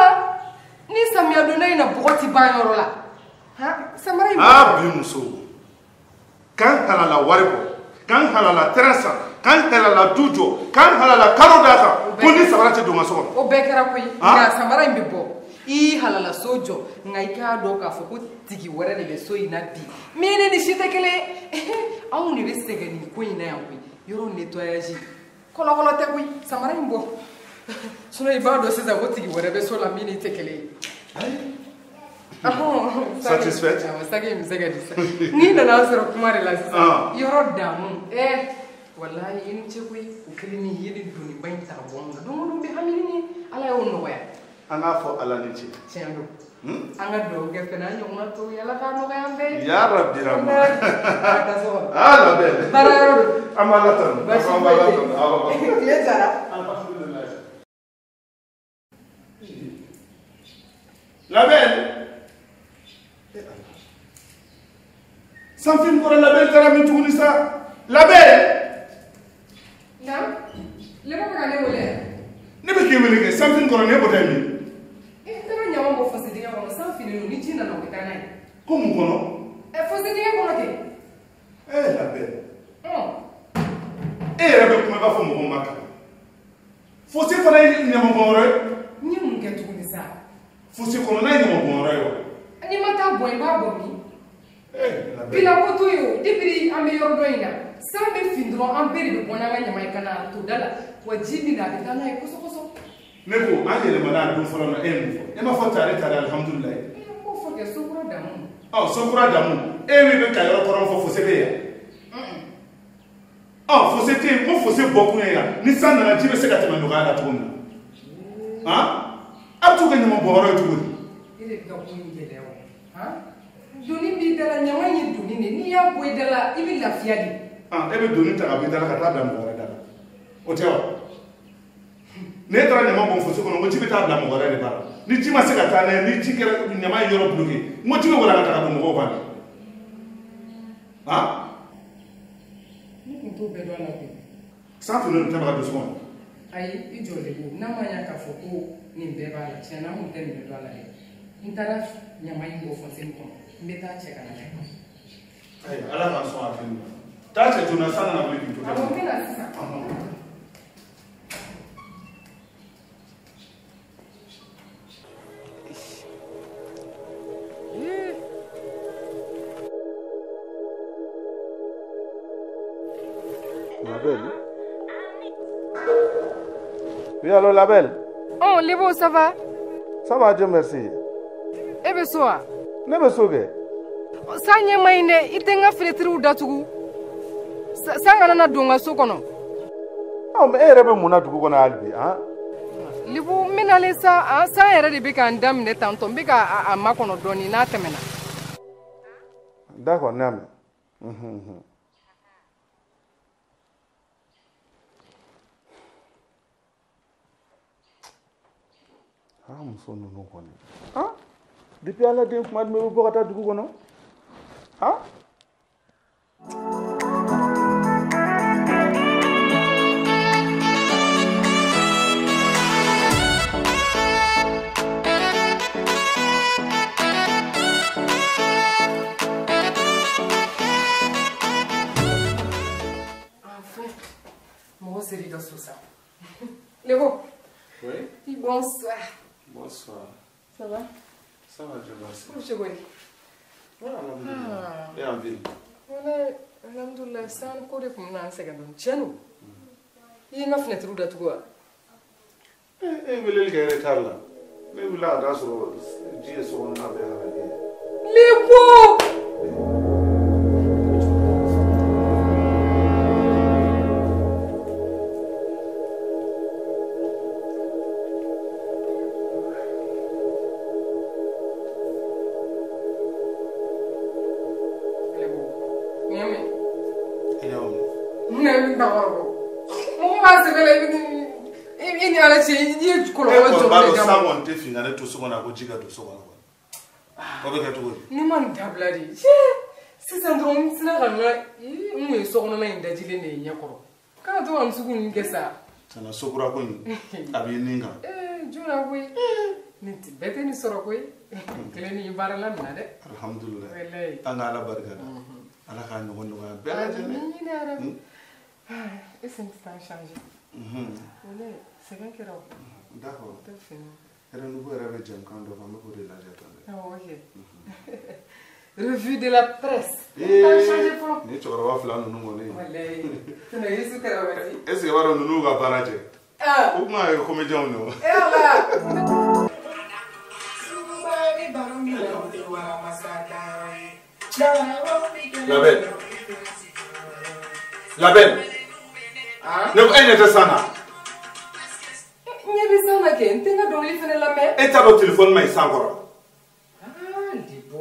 Speaker 1: Ni samiya donda in na bɔgɔ ti ban yɔrɔ la. Han samara in.
Speaker 2: Aa bi muso. K'an halala wari bɔ. K'an halala tɛrɛn san. K'an halala du jɔ. K'an halala kalo d'a kan. Ko ni samara tɛ don n ka so kɔnɔ.
Speaker 1: O bɛɛ kɛra koyi. Nka samara in bɛ bɔ. I halala so jɔ nka i k'a dɔn k'a fɔ ko tigi wɛrɛ de bɛ so in na bi min ni nin si tɛ kelen ye. Anw de bɛ sɛgɛn nin ko in na yan koyi. Yɔrɔ nettoyage kɔlɔkɔlɔ tɛ koyi. Samara in bɔ. Sinon i b'a dɔn sisan ko tigi wɛrɛ bɛ so la min ni tɛ kelen ye.
Speaker 2: Satisfaite?
Speaker 1: Awɔ, saki in bɛ se ka di sa. N'i nana sɔrɔ kuma de la sisan. Yɔrɔ damu walahi i ni ce koyi. O kelen ni i ye nin doniba in ta ka bɔ n kunna. Don o don bɛ hami ni ye. Ala y'o nɔgɔya.
Speaker 2: An k'a fɔ Ala ni ce.
Speaker 1: Tiɲɛ don. An ka dugawu kɛ fɛnɛ an ɲɔgɔnna tɔw ye. Ala k'a nɔgɔya an bɛɛ ye.
Speaker 2: Ya Rabbi rahma.
Speaker 1: A ka so kɔnɔ.
Speaker 2: Ah la belle.
Speaker 1: Baara yɔrɔ don.
Speaker 2: An b'Ala tanu.
Speaker 1: Baasi
Speaker 2: An
Speaker 1: foyi
Speaker 2: b'Ala
Speaker 1: tɛ yen.
Speaker 2: tanu. Awɔ.
Speaker 1: Tile jara.
Speaker 2: Alhamdulilayi. La belle. Sanfin kɔrɔ la belle taara min tuguni sa. La belle.
Speaker 1: Naam. Lebo bɛ ka ne wele.
Speaker 2: Ne bɛ k'i wele kɛ sanfin kɔrɔ ne bɔtɔ ye min?
Speaker 1: I taara ɲama bɔ fosse dingɛ kɔnɔ san finnen don ni ji nana o bɛ taa n'a ye.
Speaker 2: Ko mun kɔnɔ?
Speaker 1: Fosse dingɛ kɔnɔ kɛ.
Speaker 2: La belle. E yɛrɛ bɛ kuma i b'a fɔ mɔgɔw ma kalan. Fosse fana ye ɲamabɔnyɔrɔ ye.
Speaker 1: N ye mun kɛ tuguni sa?
Speaker 2: Fosse kɔnɔna ye ɲamabɔnyɔrɔ ye wa?
Speaker 1: N'i ma taa bɔ i b'a bɔ min?
Speaker 2: La belle.
Speaker 1: Bila ko to yen o depuis an bɛ yɔrɔ dɔ in na san bɛ fin dɔrɔn an bɛɛ de bɛ bɔ n'an ka ɲama ye ka na to da la wa ji bɛ na a bɛ taa n'a ye kosɔkosɔ.
Speaker 2: Ne ko an yɛlɛmana a don fɔlɔ na e ye mun fɔ? E m'a fɔ tare tare alihamudulilayi.
Speaker 1: N b'o fɔ kɛ sokura damu.
Speaker 2: Ɔ sokura damu e min bɛ ka yɔrɔ kɔrɔ fɔ fosse bɛ yan. Ɔ fosse tɛ yen ko fosse bɔ kun ye yan ni san nana ji bɛ se ka tɛmɛ nɔgɔya la cogo min na. Han a bɛ t'o kɛ ɲama bɔnyɔrɔ ye cogo di?
Speaker 1: E de bɛ ka ko in gɛlɛya o. Han doni b'i da la ɲama in ye doni de n'i y'a bɔ i da la i bɛ lafiya de.
Speaker 2: E bɛ doni ta ka bɔ i da la ka taa bila mɔgɔ wɛrɛ da la o tɛ wa? N'e taara ɲama bɔn fosse kɔnɔ ko ji bɛ taa bila mɔgɔ wɛrɛ de bara ni ji ma se ka taa n'a ye ni ji kɛra ɲama ye yɔrɔ bloqué n ko ji bɛ walankata ka don mɔgɔw kan de. Han?
Speaker 1: Ne tun t'o bɛɛ dɔn a la koyi.
Speaker 2: San finnen don tɛ ka don so kɔnɔ.
Speaker 1: Ayi i jɔ de ko n'a ma ɲɛ k'a fɔ ko nin bɛɛ b'a la tiɲɛ na an kun tɛ nin bɛɛ dɔn a la dɛ. N taara ɲama in bɔ fosse in kɔnɔ n bɛ taa cɛ ka na n'a ye.
Speaker 2: Ayiwa Ala k'an sɔn hakili ma. Taa cɛ joona san kana wuli k'i to.
Speaker 1: Awɔ n bɛ na sisan.
Speaker 2: La belle. Oui, allô, la belle.
Speaker 1: Oh, Lebo, ça va?
Speaker 2: Ça va, Dieu merci.
Speaker 1: E bɛ so wa?
Speaker 2: Ne bɛ so kɛ.
Speaker 1: San ɲɛ ma ɲi dɛ, i tɛ n ka filetiriw datugu. San kana na don n ka so kɔnɔ.
Speaker 2: Ɔ, mais e yɛrɛ bɛ mun na dugu kɔnɔ hali bi, han?
Speaker 1: Lebo, n bɛ nalen sa, san yɛrɛ de bɛ ka n daminɛ tantɔ, n bɛ ka a makɔnɔ dɔɔnin n'a tɛmɛna.
Speaker 2: D'accord, n y'a mɛn. Ah, muso ninnu kɔni. Ah, depuis Ala den kuma jumɛn bɛ bɔ ka taa dugu kɔnɔ? Ah?
Speaker 1: Enfin, mɔgɔ ser'i ka so sa. Lebo.
Speaker 2: Oui.
Speaker 1: Bonsoir.
Speaker 2: Bonsoir.
Speaker 1: Ça va?
Speaker 2: Ça va, Dieu merci.
Speaker 1: Ko cogo di?
Speaker 2: Alhamdulillah. E en ville.
Speaker 1: Walayi, alhamdulillah, san ko de tun bɛna an sɛgɛn dɔɔni. Tiɲɛ don. I ye n ka finɛtiriw datugu wa?
Speaker 2: E weleli kɛ retard la. Ne wulila ka taa sɔrɔ ji ye so kɔnɔna bɛɛ halaki.
Speaker 1: Lebo! Ne bɛ bakɔrɔ bɔ. Mɔgɔ b'a sɛbɛ la i ni Ala cɛ i ye kɔlɔlɔ jɔ.
Speaker 2: b'a dɔn san kɔni tɛ fin ka ne to so kɔnɔ a ko ji ka don so kɔnɔ kɔni. O bɛ kɛ cogo di?
Speaker 1: Ne ma nin dabila de. Sisan dɔrɔn n sina ka n ka n kun ye sokɔnɔna in dajilen de ye ɲɛ kɔrɔ. Kana to ka nin sugu ninnu kɛ sa.
Speaker 2: Tiɲɛna sokura ko in a b'i nin kan.
Speaker 1: Jona koyi. Nin bɛɛ tɛ nin sɔrɔ koyi. Kelen ni baara la nin na dɛ.
Speaker 2: Alhamdulilayi. An ka Ala barika da. Ala k'a ɲɔgɔn nɔgɔya bɛɛ lajɛlen.
Speaker 1: Amina yarabi. Est-ce que n tɛ taa changer? Walayi sɛgɛn kɛra o.
Speaker 2: D'accord.
Speaker 1: Tɛ fini.
Speaker 2: Renouveau yɛrɛ bɛ jɛmukan dɔ kan n bɛ k'o de lajɛ tan dɛ.
Speaker 1: Awɔ ok. Revue de la presse.
Speaker 2: Ni cɛkɔrɔba fila ninnu kɔni.
Speaker 1: Walayi. Sinon Yesu Karamati.
Speaker 2: Est-ce que i b'a dɔn ninnu ka baara cɛ? O kuma ye comédien de o.
Speaker 1: E Ala.
Speaker 2: La belle. La belle. Ne ko e ɲɛ tɛ san na.
Speaker 1: Ɲɛ bɛ san na kɛ n tɛ n ka dɔnkili fana lamɛn.
Speaker 2: E t'a dɔn téléphone ma ɲi san kɔrɔ.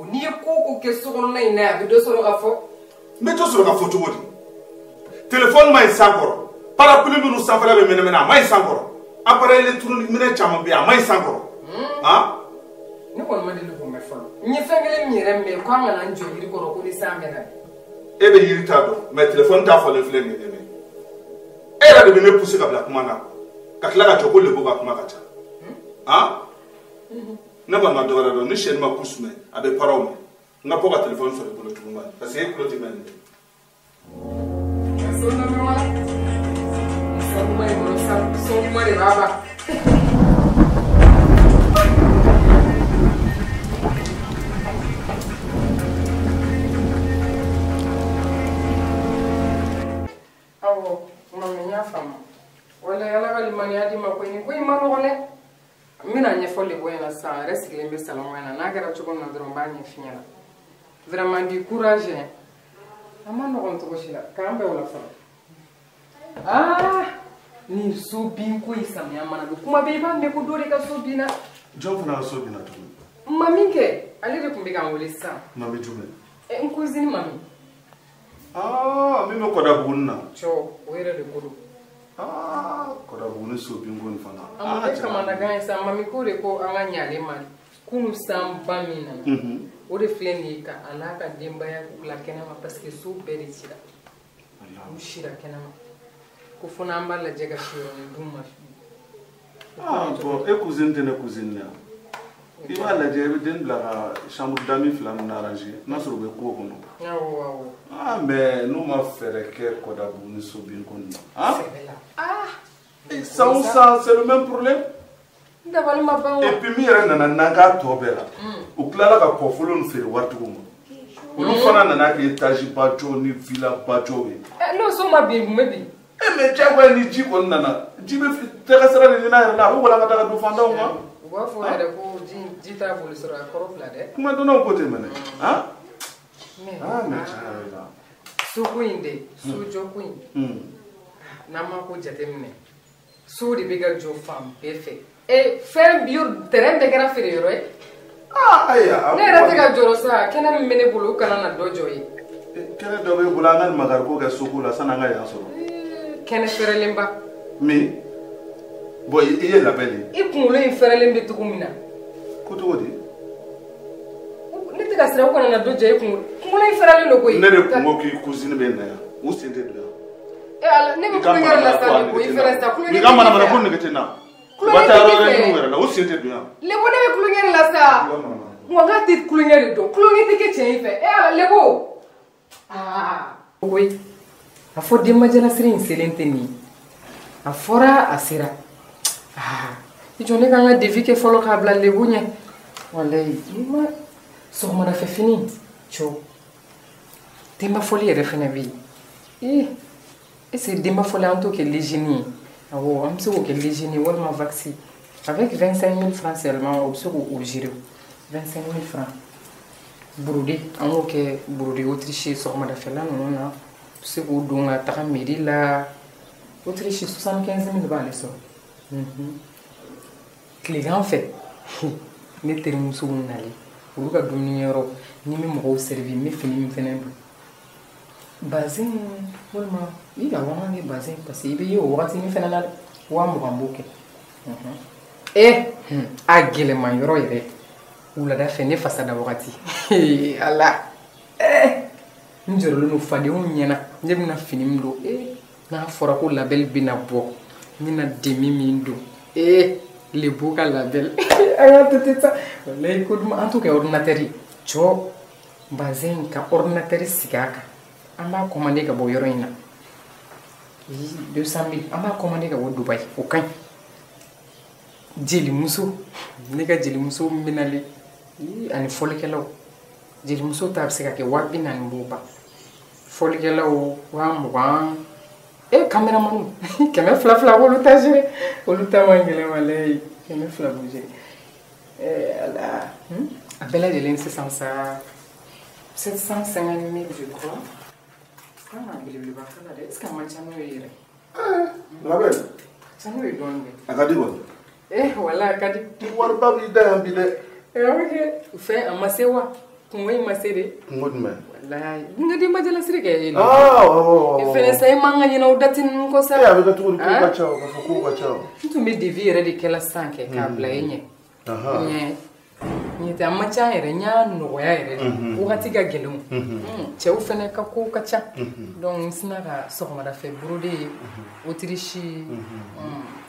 Speaker 1: N'i ye ko o ko kɛ sokɔnɔna in na a bɛ dɔ sɔrɔ ka fɔ.
Speaker 2: N bɛ dɔ sɔrɔ ka fɔ cogo di? Téléphone ma ɲi san kɔrɔ. Parapluie minnu sanfɛla bɛ mɛnɛmɛnɛ a ma ɲi san kɔrɔ. Appareil électronique minɛn caman bɛ yen a ma ɲi san kɔrɔ.
Speaker 1: Ne kɔni ma deli k'o mɛn fɔlɔ. N ye fɛn kelen min yɛrɛ mɛn ko an kana n jɔ yiri kɔrɔ ko ni san bɛ na.
Speaker 2: E bɛ yiri ta dɔn mais téléphone ta fɔlen filɛ nin ye dɛ. E yɛrɛ de bɛ ne pousser ka bila kuma na ka tila ka jɔ ko lebo ka kuma ka ca. Ne kɔni ma dɔ wɛrɛ dɔn ni siyɛnni ma kusu mɛn a bɛ paraw mɛn n ka bɔ ka téléphone sɔrɔ i bolo tuguni wa parce que e tulo tɛ mɛn nin ye.
Speaker 1: Son duman de b'a ban. Awɔ mami n y'a faamu. Walayi Ala ka limaniya d'i ma koyi nin ko in ma nɔgɔn dɛ. N bɛna ɲɛfɔ Lebo ɲɛna sisan a yɛrɛ sigilen bɛ salon kɔnɔ n'a kɛra cogo min na dɔrɔn n b'a ɲɛf'i ɲɛna. Vraiment du courage hein. A ma nɔgɔn cogo si la k'an bɛn o la fɔlɔ. Nin so bin ko in samiya mana don kuma bɛɛ i b'a mɛn ko dɔ de ka so binna.
Speaker 2: Jɔn fana ka so binna tuguni?
Speaker 1: Mami kɛ ale de tun bɛ ka n wele sisan.
Speaker 2: Mami jumɛn?
Speaker 1: N cousine mami.
Speaker 2: Min bɛ Kɔdabugu na.
Speaker 1: Cɔ o yɛrɛ de ko don.
Speaker 2: Kɔdabugu so bin ko nin fana.
Speaker 1: A ma kɛ kamanagan ye sa mami ko de ko an ka ɲɛ ale ma kunun sanba min nana. O de filɛ nin ye ka a n'a ka denbaya bila kɛnɛma parce que so bɛɛ de cira. U sira kɛnɛma. Ko fo n'an b'a lajɛ ka siyɔrɔnin d'u ma.
Speaker 2: Bon e cousine tɛ ne cousine ye i b'a lajɛ i bɛ den bila ka chambre d'amis fila ninnu arranger n'a sɔrɔ u bɛ ko kɔnɔ.
Speaker 1: Awɔ awɔ.
Speaker 2: Mais n'u ma fɛɛrɛ kɛ Kɔdabugu ni so bin ko nin na.
Speaker 1: Sɛbɛ la.
Speaker 2: San o san c'est le même problème.
Speaker 1: N dabali ma ban wa.
Speaker 2: Et puis min yɛrɛ nana n'an k'a tɔ bɛɛ la. U tilala ka kɔfolo nin feere waritigiw ma. Olu fana nana kɛ étage ba jɔw ni villa ba jɔw ye.
Speaker 1: N'o so ma bin mun bɛ bin?
Speaker 2: Mais diyagoya ni ji kɔni nana ji bɛ tɛgɛ sira de ɲini a yɛrɛ la a bɛ walankata ka don fantanw kan.
Speaker 1: U b'a fɔ yɛrɛ ko ji t'a boli sɔrɔ a kɔrɔ fila dɛ.
Speaker 2: Kuma dɔnnaw ko ten mɛnɛ. Mais tiɲɛ yɛrɛ la.
Speaker 1: Soko in dɛ sojɔko in n'an ma ko jateminɛ so de bɛ ka jɔ fan bɛɛ fɛ. Fɛn terrain bɛɛ kɛra feere yɔrɔ ye.
Speaker 2: Ayiwa.
Speaker 1: Ne yɛrɛ tɛ ka jɔrɔ sa kɛnɛ min bɛ ne bolo u kana na dɔ jɔ ye.
Speaker 2: Kɛnɛ dɔ b'e bolo an ka nin makariko kɛ soko la sanni an ka yan sɔrɔ.
Speaker 1: Kɛnɛ fɛrɛlenba.
Speaker 2: Min? Bon i ye labɛn de.
Speaker 1: I kunkolo in fɛrɛlen bɛ cogo min na.
Speaker 2: Ko cogo di?
Speaker 1: Ne tɛ ka siran u kana na dɔ jɔ i kunkolo. Kunkolo in fɛrɛlen don koyi.
Speaker 2: Ne de kun ko k'i cousine bɛ na yan u sen tɛ don yan.
Speaker 1: Ala ne bɛ kulonkɛ la sa Lebo i fɛrɛ sa kulonkɛ.
Speaker 2: N'i ka manamana ko nege tɛ n na. U b'a taa yɔrɔ wɛrɛ ɲini u yɛrɛ la u sen tɛ don yan.
Speaker 1: Lebo ne bɛ kulonkɛ de la sa. Wa n k'a tɛ kulonkɛ de dɔn kulonkɛ tɛ kɛ cɛ in fɛ ala Lebo. Koyi. A fɔ denbajalasiri in selen tɛ nin ye a fɔra a sera i jɔ ne ka n ka devis kɛ fɔlɔ k'a bila Lebo ɲɛ walayi i ma sɔgɔmadafɛ fini cɔ denbafɔli yɛrɛ fɛnɛ bɛ yen est-ce que denbafɔli an t'o kɛ légini ye awɔ an bɛ se k'o kɛ légini walima vaccin avec 25 000 francs seulement o bɛ se k'o gérer 25 000 francs brodé an k'o kɛ brodé autriche sɔgɔmadafɛla ninnu na. Se k'o don ka taga mairie la Autriche 75 000 b'ale sɔrɔ. Tilegan fɛ ne terimusow nalen olu ka dumunikɛyɔrɔ ni n bɛ mɔgɔw servi n bɛ fini min fɛnɛ don bazin walima i ka wagan kɛ bazin parce que i bɛ ye o wagatinin fɛnɛ na dɛ 20 000 b'o kɛ. A gɛlɛman yɔrɔ yɛrɛ wulada fɛ ne fasa da wagati ala n jɔrɔlen don fadenw ɲɛna ne bɛna fini min don n'a fɔra ko labɛli bɛna bɔ n bɛna demi min don lebu ka labɛli an ka to ten sa walayi ko duman an t'o kɛ ordinateur ye cɔ bazɛn ka ordinateur sigi a kan an b'a commander ka bɔ yɔrɔ in na 200 000 an b'a commander ka bɔ Dubaï o ka ɲi jelimuso ne ka jelimuso minɛlen ani fɔlikɛlaw jelimuso ta bɛ se ka kɛ 40 000 b'o ban fɔlikɛlaw 20 000 caméraman 200 200 olu ta géré olu ta man gɛlɛn walayi 200 b'o géré ala a bɛɛ lajɛlen sisan sa 750 000 je crois kan ka belebeleba kala dɛ est ce que a man ca n'o ye yɛrɛ
Speaker 2: Labɛn
Speaker 1: ca n'o ye dɔɔnin dɛ
Speaker 2: a ka di kɔni
Speaker 1: wala a ka di
Speaker 2: wariba b'i da yan bi dɛ
Speaker 1: ok fɛn a ma se wa kungo in ma se de
Speaker 2: kungo jumɛn
Speaker 1: walayi n ka denba jalasiri kɛ e la
Speaker 2: awɔ
Speaker 1: e fɛnɛ sa e man ka ɲinɛ o dati ninnu kɔ sa
Speaker 2: a bɛ kɛ cogo di kow ka ca o ka fɔ kow ka ca o
Speaker 1: n tun bɛ devis yɛrɛ de kɛla sisan kɛ k'a bila e ɲɛ ɲɛ tɛ a man ca yɛrɛ n y'a nɔgɔya yɛrɛ de wagati ka gɛlɛn o cɛw fɛnɛ ka kow ka ca donc n sina ka sɔgɔmada fɛ brodé autriche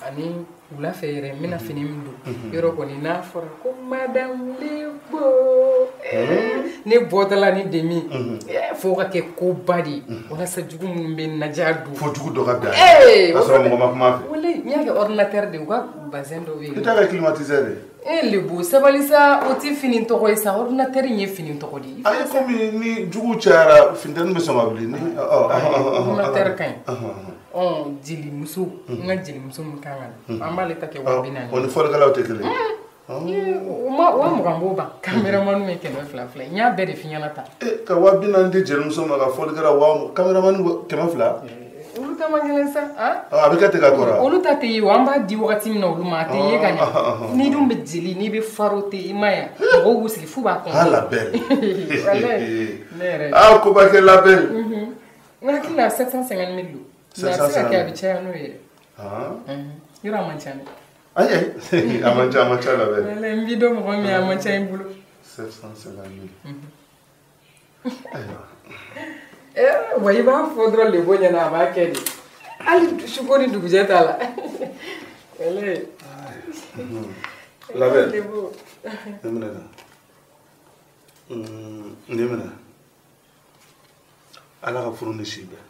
Speaker 1: ani wula fɛ yɛrɛ n bɛna fini min don yɔrɔ kɔni n'a fɔra ko madame Lebo ne bɔtɔla ni demi fo ka kɛ koba de ye walasa jugu minnu bɛ naja don
Speaker 2: fo jugu dɔ ka bila k'a sɔrɔ mɔgɔ ma kuma a fɛ
Speaker 1: walayi n y'a kɛ ordinateur de u ka bazɛn dɔ bɛ yen
Speaker 2: i t'a kɛ climatiseur de
Speaker 1: Lebo sabali sa o ti fini tɔgɔ ye sa ordinateur in ye fini tɔgɔ de ye
Speaker 2: ayi komi ni jugu cayara funteni bɛ sɔn ka wuli ni
Speaker 1: ordinateur ka ɲi jelimuso n ka jelimuso min kan ka na an b'ale ta kɛ 40 000
Speaker 2: o ni fɔlikɛlaw tɛ kelen
Speaker 1: ye 20 000 b'o ban caméraman ye 200 200 n y'a bɛɛ de f'i ɲɛna tan
Speaker 2: ka 40 000 di jelimuso ma ka fɔlikɛla wa caméraman 200
Speaker 1: olu ta man gɛlɛn sa
Speaker 2: a bɛ kɛ ten ka kɔrɔ
Speaker 1: olu ta tɛ ye o an b'a di wagati min na olu ma a tɛ ye ka ɲɛ n'i dun bɛ jeli n'i bɛ faro tɛ i ma yan mɔgɔw b'u sigi f'u b'a kɔn
Speaker 2: ah la belle
Speaker 1: ne yɛrɛ
Speaker 2: koba kɛ la belle
Speaker 1: n hakili la 750 000 don mais a bɛ se ka kɛ a bɛ caya n'o ye dɛ yɔrɔ a man ca dɛ
Speaker 2: ayi a man ca a man ca la belle
Speaker 1: walayi n b'i dɔn mɔgɔ min a man ca i bolo
Speaker 2: 750 000 ayiwa
Speaker 1: wa i b'a fɔ dɔrɔn lebo ɲɛna a b'a kɛ de hali suko ni dugujɛ t'a la walayi
Speaker 2: labɛn
Speaker 1: lebo
Speaker 2: ne minɛ tan ne minɛ ala ka furu ni si bɛɛ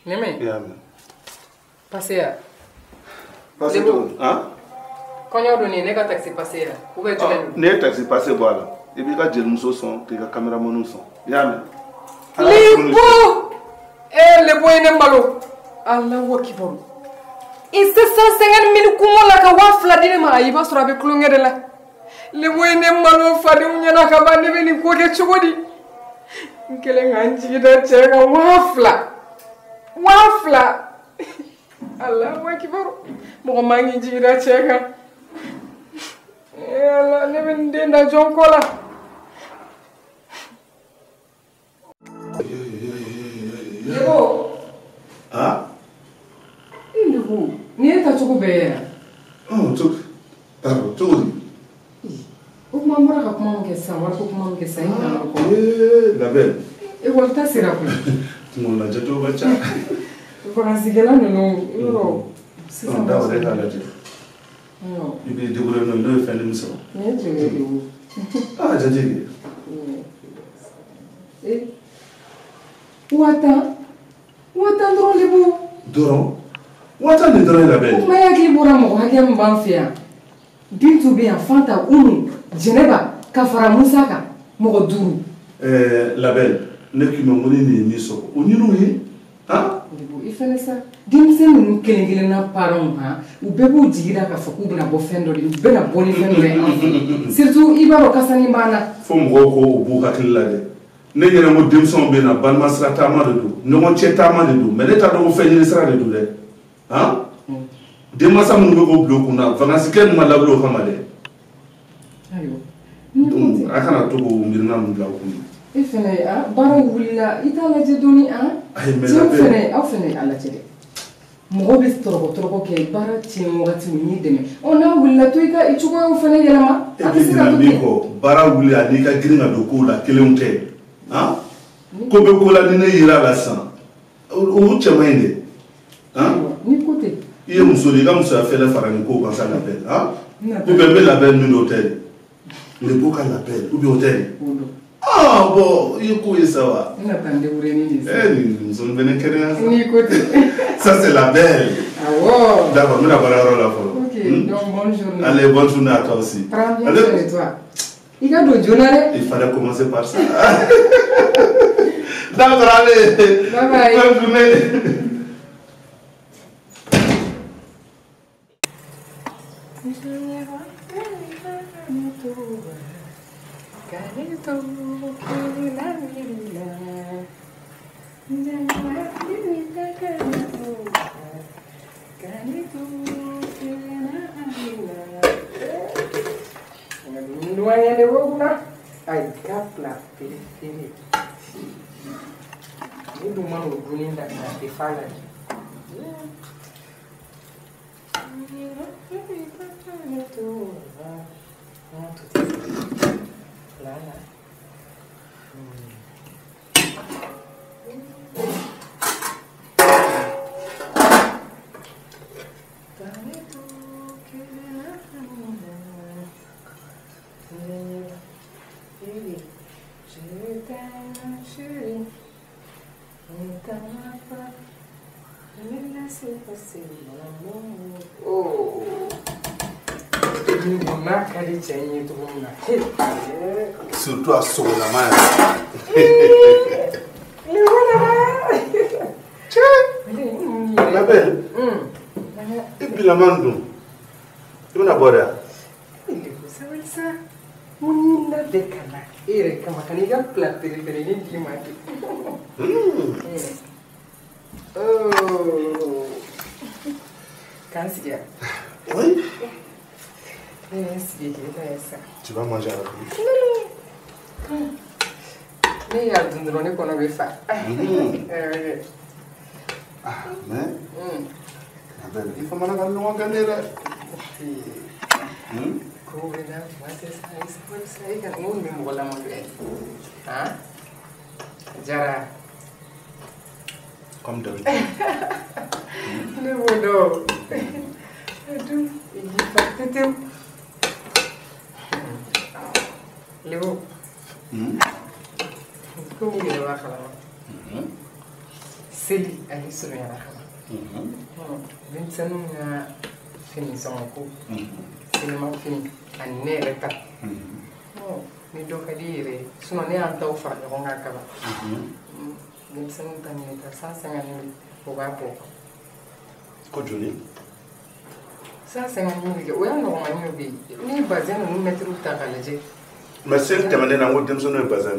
Speaker 1: ne mɛ
Speaker 2: i y'a mɛn
Speaker 1: pase ya
Speaker 2: pase cogo di
Speaker 1: kɔɲɔ don nin ye ne ka taxi pase ya ou bien jumɛn don
Speaker 2: n'i ye taxi pase bɔ a la i b'i ka jelimuso sɔn k'i ka caméraman sɔn i y'a mɛn
Speaker 1: Lebo lebo ye ne malo Alahu akibaru i 750 000 kungo la ka 2000 di ne ma i b'a sɔrɔ a bɛ tulonkɛ de la lebo ye ne malo fadenw ɲɛna ka ban ne bɛ nin ko kɛ cogo di n kɛlen ka n jigi da cɛ kan 2000 2000 Alahu akibaru mɔgɔ man k'i jigi da cɛ kan Ala ne bɛ nin den da jɔn kɔ la Lebo. Lebo, nin ye tacogo bɛɛ ye yan.
Speaker 2: Cogo di?
Speaker 1: O kuma an bɔra ka kuma min kɛ sisan wariko kuma min kɛ sisan i nana o kɔnɔ.
Speaker 2: Labɛn.
Speaker 1: Ekɔli ta sera koyi.
Speaker 2: Kungo lajɛ cogo ka ca.
Speaker 1: Vacances-kɛla ninnu yɔrɔ sisan.
Speaker 2: Da o de k'a lajɛ. I b'i débrouiller n'o ye n'o ye fɛn min sɔrɔ.
Speaker 1: Nin ye joli ye Lebo?
Speaker 2: Jate kɛ.
Speaker 1: 10 000 10 000 dɔrɔn Lebo.
Speaker 2: Dɔrɔn 10 000 de dɔrɔn ye labɛn.
Speaker 1: O kuma e hakili bɔra mɔgɔ hakɛ min b'an fɛ yan Bintu bɛ yan Fanta Umu Jɛnɛba ka fara Musa kan mɔgɔ 5.
Speaker 2: Labɛn ne k'i ma ko ni nin ye min sɔrɔ o ɲini u ye
Speaker 1: Lebo i fɛnɛ sa denmisɛnnin ninnu kelen kelenna parents han u bɛɛ b'u jigi da k'a fɔ k'u bɛna bɔ fɛn dɔ de u bɛna bɔ ni fɛn dɔ ye an fɛ surtout i b'a dɔn kasani b'an na.
Speaker 2: Fo mɔgɔw ko u b'u hakili la dɛ. Ne ɲɛna ko denmisɛnw bɛ na balima sira taama de don ɲɔgɔn cɛ taama de don mais ne t'a dɔn ko fɛn ɲini sira de don dɛ denmansa minnu bɛ k'o bila u kunna vacances kɛ ninnu ma labila o kama dɛ.
Speaker 1: Ayiwa.
Speaker 2: Donc a kana to k'o miirina ninnu bila u kunna.
Speaker 1: E fɛnɛ baaraw wulila i t'a lajɛ dɔɔni
Speaker 2: Ayi mais
Speaker 1: cɛw fɛnɛ aw fɛnɛ a lajɛ dɛ. Mɔgɔ bɛ tɔrɔkɔ kɛ baara tiɲɛ wagati min y'i dɛmɛ. Ɔ n'a wulila to i ka i cogoyaw fana yɛlɛma.
Speaker 2: E bɛ ɲinɛ min kɔ, baara wuli ani i ka girin ka don kow la kelenw tɛ. Han? Ko bɛ ko la ni ne yera a la sisan. O cɛ man ɲi dɛ. Han?
Speaker 1: Ni ko tɛ.
Speaker 2: I ye muso de ye, i ka musoya fɛlɛ fara nin kow kan sa labɛn. Han? Ou bien n bɛ labɛn min don o tɛ de. Le beau ka labɛn ou bien o tɛ de. Ah bon, i ye ko ye sa wa?
Speaker 1: N na taa n débrouiller ni nin ye.
Speaker 2: Eh nin muso nin fɛnɛ kɛnɛya sa.
Speaker 1: N'i ko ten.
Speaker 2: Ça c'est la belle.
Speaker 1: Awɔ.
Speaker 2: D'accord, n bɛna baara yɔrɔ la fɔlɔ.
Speaker 1: Ok, donc bonne journée.
Speaker 2: Allez, bonne journée à toi aussi.
Speaker 1: Prends bien soin de toi. I ka don joona dɛ.
Speaker 2: Il fallait commencer par ça. D'accord, allez.
Speaker 1: Bye bye.
Speaker 2: Bonne journée. Surtout à Solama. La belle. Et puis la mandou. Tu m'as abordé.
Speaker 1: Ça. Mon bekana. Et comme Oh.
Speaker 2: Oui. Tu vas manger avec lui.
Speaker 1: Mais il y a un qu'on avait fait.
Speaker 2: Ah, mais. Il faut m'en avoir le gagner là. Comme d'habitude.
Speaker 1: Léo, comme il est là, c'est allé sur la Vincent a fini son coup. Cinéma fini. Année l'état. Ni dokadire. Sinon, on est en train de faire le rongakaba. Vincent a mis 150 000 pour voir.
Speaker 2: Quoi, Johnny?
Speaker 1: 150 000. Oui, on a mis ni bazin nous mettre où t'as galéré.
Speaker 2: Mais c'est le thème de la Demson et bazin.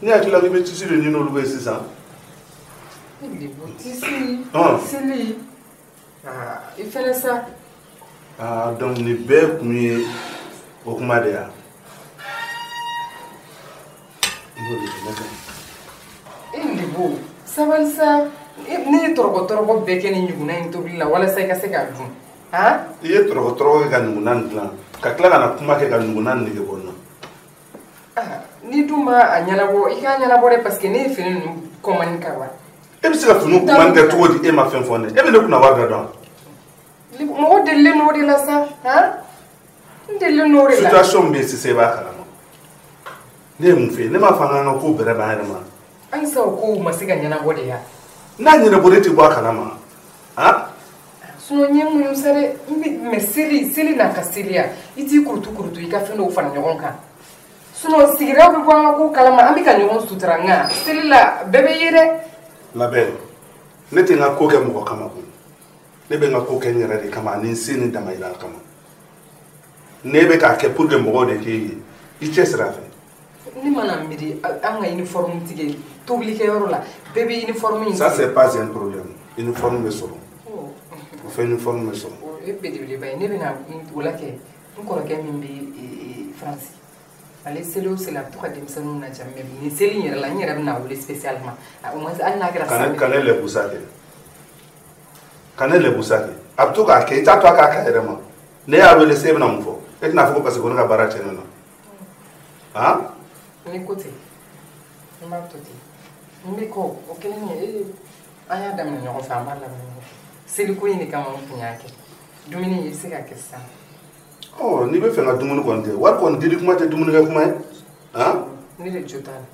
Speaker 2: Ni à l'arrivée tu sais le Nino Louis c'est ça.
Speaker 1: Il est beau tissu. C'est lui. Ah, il fait ça.
Speaker 2: Ah, donc ni bɛɛ kun ye o kuma de ya.
Speaker 1: E Lebu, sabali sa. Ne ye tɔrɔkɔ tɔrɔkɔ bɛɛ kɛ ni ɲugunna in tobili la walasa i ka se k'a dun. Han?
Speaker 2: I ye tɔrɔkɔ tɔrɔkɔ kɛ ka ɲugunna nin dilan ka tila ka na kuma kɛ ka ɲugunna nin nege bɔ n na.
Speaker 1: Ah, n'i dun ma a ɲɛnabɔ i k'a ɲɛnabɔ dɛ parce que ne ye fini ninnu commande ka wa.
Speaker 2: E bɛ se ka finiw commande kɛ cogo di e ma fɛn fɔ ne ye? E bɛ ne kunna wari da dɔn.
Speaker 1: Mɔgɔ delilen n'o de la sa, han? N delilen n'o de la.
Speaker 2: Situation min bɛ yen sisan i b'a kalama. Ne ye mun f'e ye? Ne m'a fɔ an k'an ka ko bɛrɛ bɛn an yɛrɛ ma.
Speaker 1: Halisa o kow ma se ka ɲɛnabɔ de ya.
Speaker 2: N'a ɲɛnabɔra e tɛ bɔ a kalama, han?
Speaker 1: Sinon n ye muɲu sa dɛ, mais seli n'a ka seliya i t'i kurutu kurutu i ka fɛn dɔw fara ɲɔgɔn kan. Sinon sigidaw bɛ bɔ an ka ko kalama an bɛ ka ɲɔgɔn sutura nka seli la bɛɛ bɛ ye dɛ.
Speaker 2: Labɛn, ne tɛ n ka ko kɛ mɔgɔ kama koyi. Ne bɛ n ka ko kɛ n yɛrɛ de kama ani n se ni damayira kama. Ne bɛ k'a kɛ pour que mɔgɔw de k'e ye i cɛsiri a fɛ.
Speaker 1: Ne mana miiri an ka uniforme tigɛ tobilikɛyɔrɔ la bɛɛ bɛ uniforme in.
Speaker 2: Ça c'est pas un problème. Uniforme bɛ sɔrɔ. O fɛn uniforme bɛ sɔrɔ.
Speaker 1: O ye belebeleba ye ne bɛna o la kɛ n kɔrɔkɛ min bɛ Faransi ale seli o seli a bɛ to ka denmisɛnninw lajɛ mais nin seli in yɛrɛ la n yɛrɛ bɛna wele spécialement au moins hali n'a kɛra.
Speaker 2: Kana lɛbu sa kɛ. Ka ne lebu sa kɛ. A bɛ to k'a kɛ, i t'a to a k'a kɛ a yɛrɛ ma. Ne y'a wele se e bɛna mun fɔ? E tɛna fɔ ko parce que ko ne ka baara tiɲɛna na. Han?
Speaker 1: Ni ko ten, n b'a to ten. N bɛ kɔ, o kelen ye, an y'a daminɛ ɲɔgɔn fɛ, an b'a laban ɲɔgɔn fɛ. Seliko in de kama n tun y'a kɛ. Dumuni i bɛ se k'a kɛ sisan.
Speaker 2: Ɔ n'i bɛ fɛ ka dumuni kɔni kɛ, wari kɔni dili kuma tɛ dumunikɛ kuma ye. Han?
Speaker 1: Ne de jo t'a la.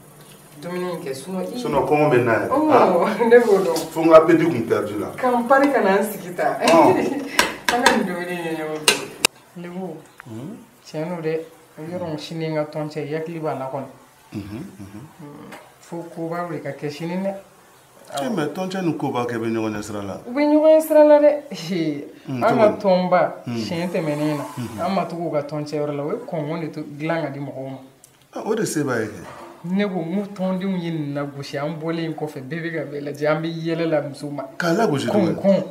Speaker 1: Dumuni in kɛ sinon i.
Speaker 2: Sinon kɔngɔ bɛ n na yɛrɛ.
Speaker 1: Ɔ ne b'o dɔn.
Speaker 2: Fo n ka appétit kun perdu la.
Speaker 1: Ka n pari ka na n sigi tan. An ka nin dumuni in kɛ ɲɔgɔn fɛ. Lebu. Tiɲɛ don dɛ. Yɔrɔ sini n ka tɔn cɛ i hakili b'a la kɔni. Fo kobaw de ka kɛ sini dɛ.
Speaker 2: E mais tɔn cɛ ni koba kɛ bɛ ɲɔgɔn ɲɛ sira la.
Speaker 1: U bɛ ɲɔgɔn ɲɛ sira la dɛ. An ka tɔnba siɲɛ tɛmɛnen na an ma tugu u ka tɔn cɛ yɔrɔ la, o ye kɔngɔ de dilan ka di mɔgɔw ma.
Speaker 2: O de se b'a ye kɛ.
Speaker 1: Ne ko n ko tɔndenw ye nin lagosi, an bɔlen kɔfɛ bɛɛ bɛ ka bɛɛ lajɛ, an bɛ yɛlɛ la musow ma.
Speaker 2: K'a lagosi jumɛn?
Speaker 1: Kɔnkɔn.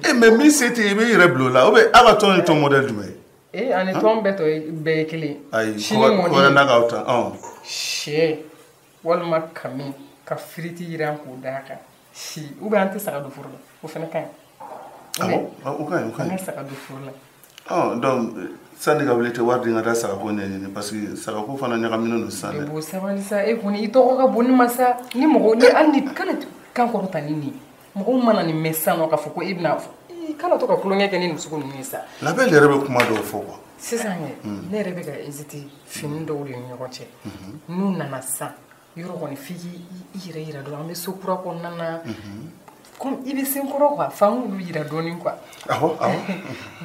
Speaker 2: E mais min se tɛ yen, i b'i yɛrɛ bila o la, ou bien aw ka tɔn ye tɔn modèle jumɛn ye?
Speaker 1: Ee ani tɔn bɛɛ tɔ bɛɛ ye kelen.
Speaker 2: Ayi, ko wɛrɛ n'a k'aw ta.
Speaker 1: Sɛ walima kami ka firiti yiran k'o d'a kan. Si ou bien an tɛ saga don furu la, o fana ka ɲi.
Speaker 2: Awɔ, o ka ɲi, o ka ɲi.
Speaker 1: An ka saga don furu la.
Speaker 2: Ɔ donc sani ka wuli tɛ wari di n ka taa sagako ɲɛɲini parce que sagako fana ɲagaminen don sisan dɛ.
Speaker 1: Lebu sabali sa, e kɔni i tɔgɔ ka bon ne ma sa. Ni mɔgɔ ni hali ni kana kan kɔrɔta ni nin ye. Mɔgɔw mana nin mɛn sisan nɔ k'a fɔ ko e bɛna kana to ka tulonkɛ kɛ ni nin sugu ninnu ye sa.
Speaker 2: Labɛn yɛrɛ bɛ kuma dɔw fɔ quoi.
Speaker 1: Sisan kɛ ne yɛrɛ bɛ ka hésiter fini dɔw de ni ɲɔgɔn cɛ. N'u nana sisan yɔrɔ kɔni f'i k'i yɛrɛ yira dɔrɔn, an bɛ so kura kɔnɔna na. Comme i bɛ se n kɔrɔ quoi, f'an k'olu yira dɔɔni quoi.
Speaker 2: Awɔ awɔ.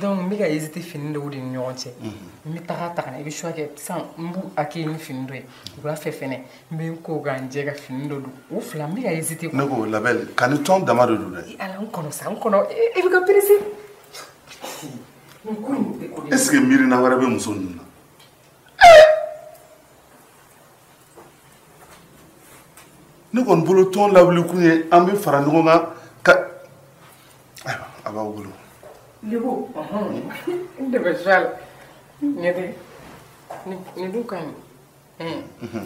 Speaker 1: Donc n bɛ ka hésiter fini dɔw de ni ɲɔgɔn cɛ. N bɛ taga ta ka na, i bɛ choix kɛ sisan, n b'u hakɛ ni fini dɔ ye. Wula fɛ fɛnɛ n bɛ n ko ka n jɛ ka fini dɔ don. O fila n bɛ ka hésiter quoi.
Speaker 2: Ne ko Labɛn, ka ni tɔn dama de don dɛ.
Speaker 1: Ala n kɔnɔ sa, n kɔnɔ e bɛ ka presser. Nin ko in tɛ ko de ye.
Speaker 2: Est ce que miirina wɛrɛ bɛ muso ninnu na? Ne kɔni bolo tɔn lawuli kun ye an bɛ fara ɲɔgɔn kan ka ayiwa a b'aw bolo.
Speaker 1: Lebu, n dɛmɛ sa la. Ɲɛ tɛ nin dun ka ɲi.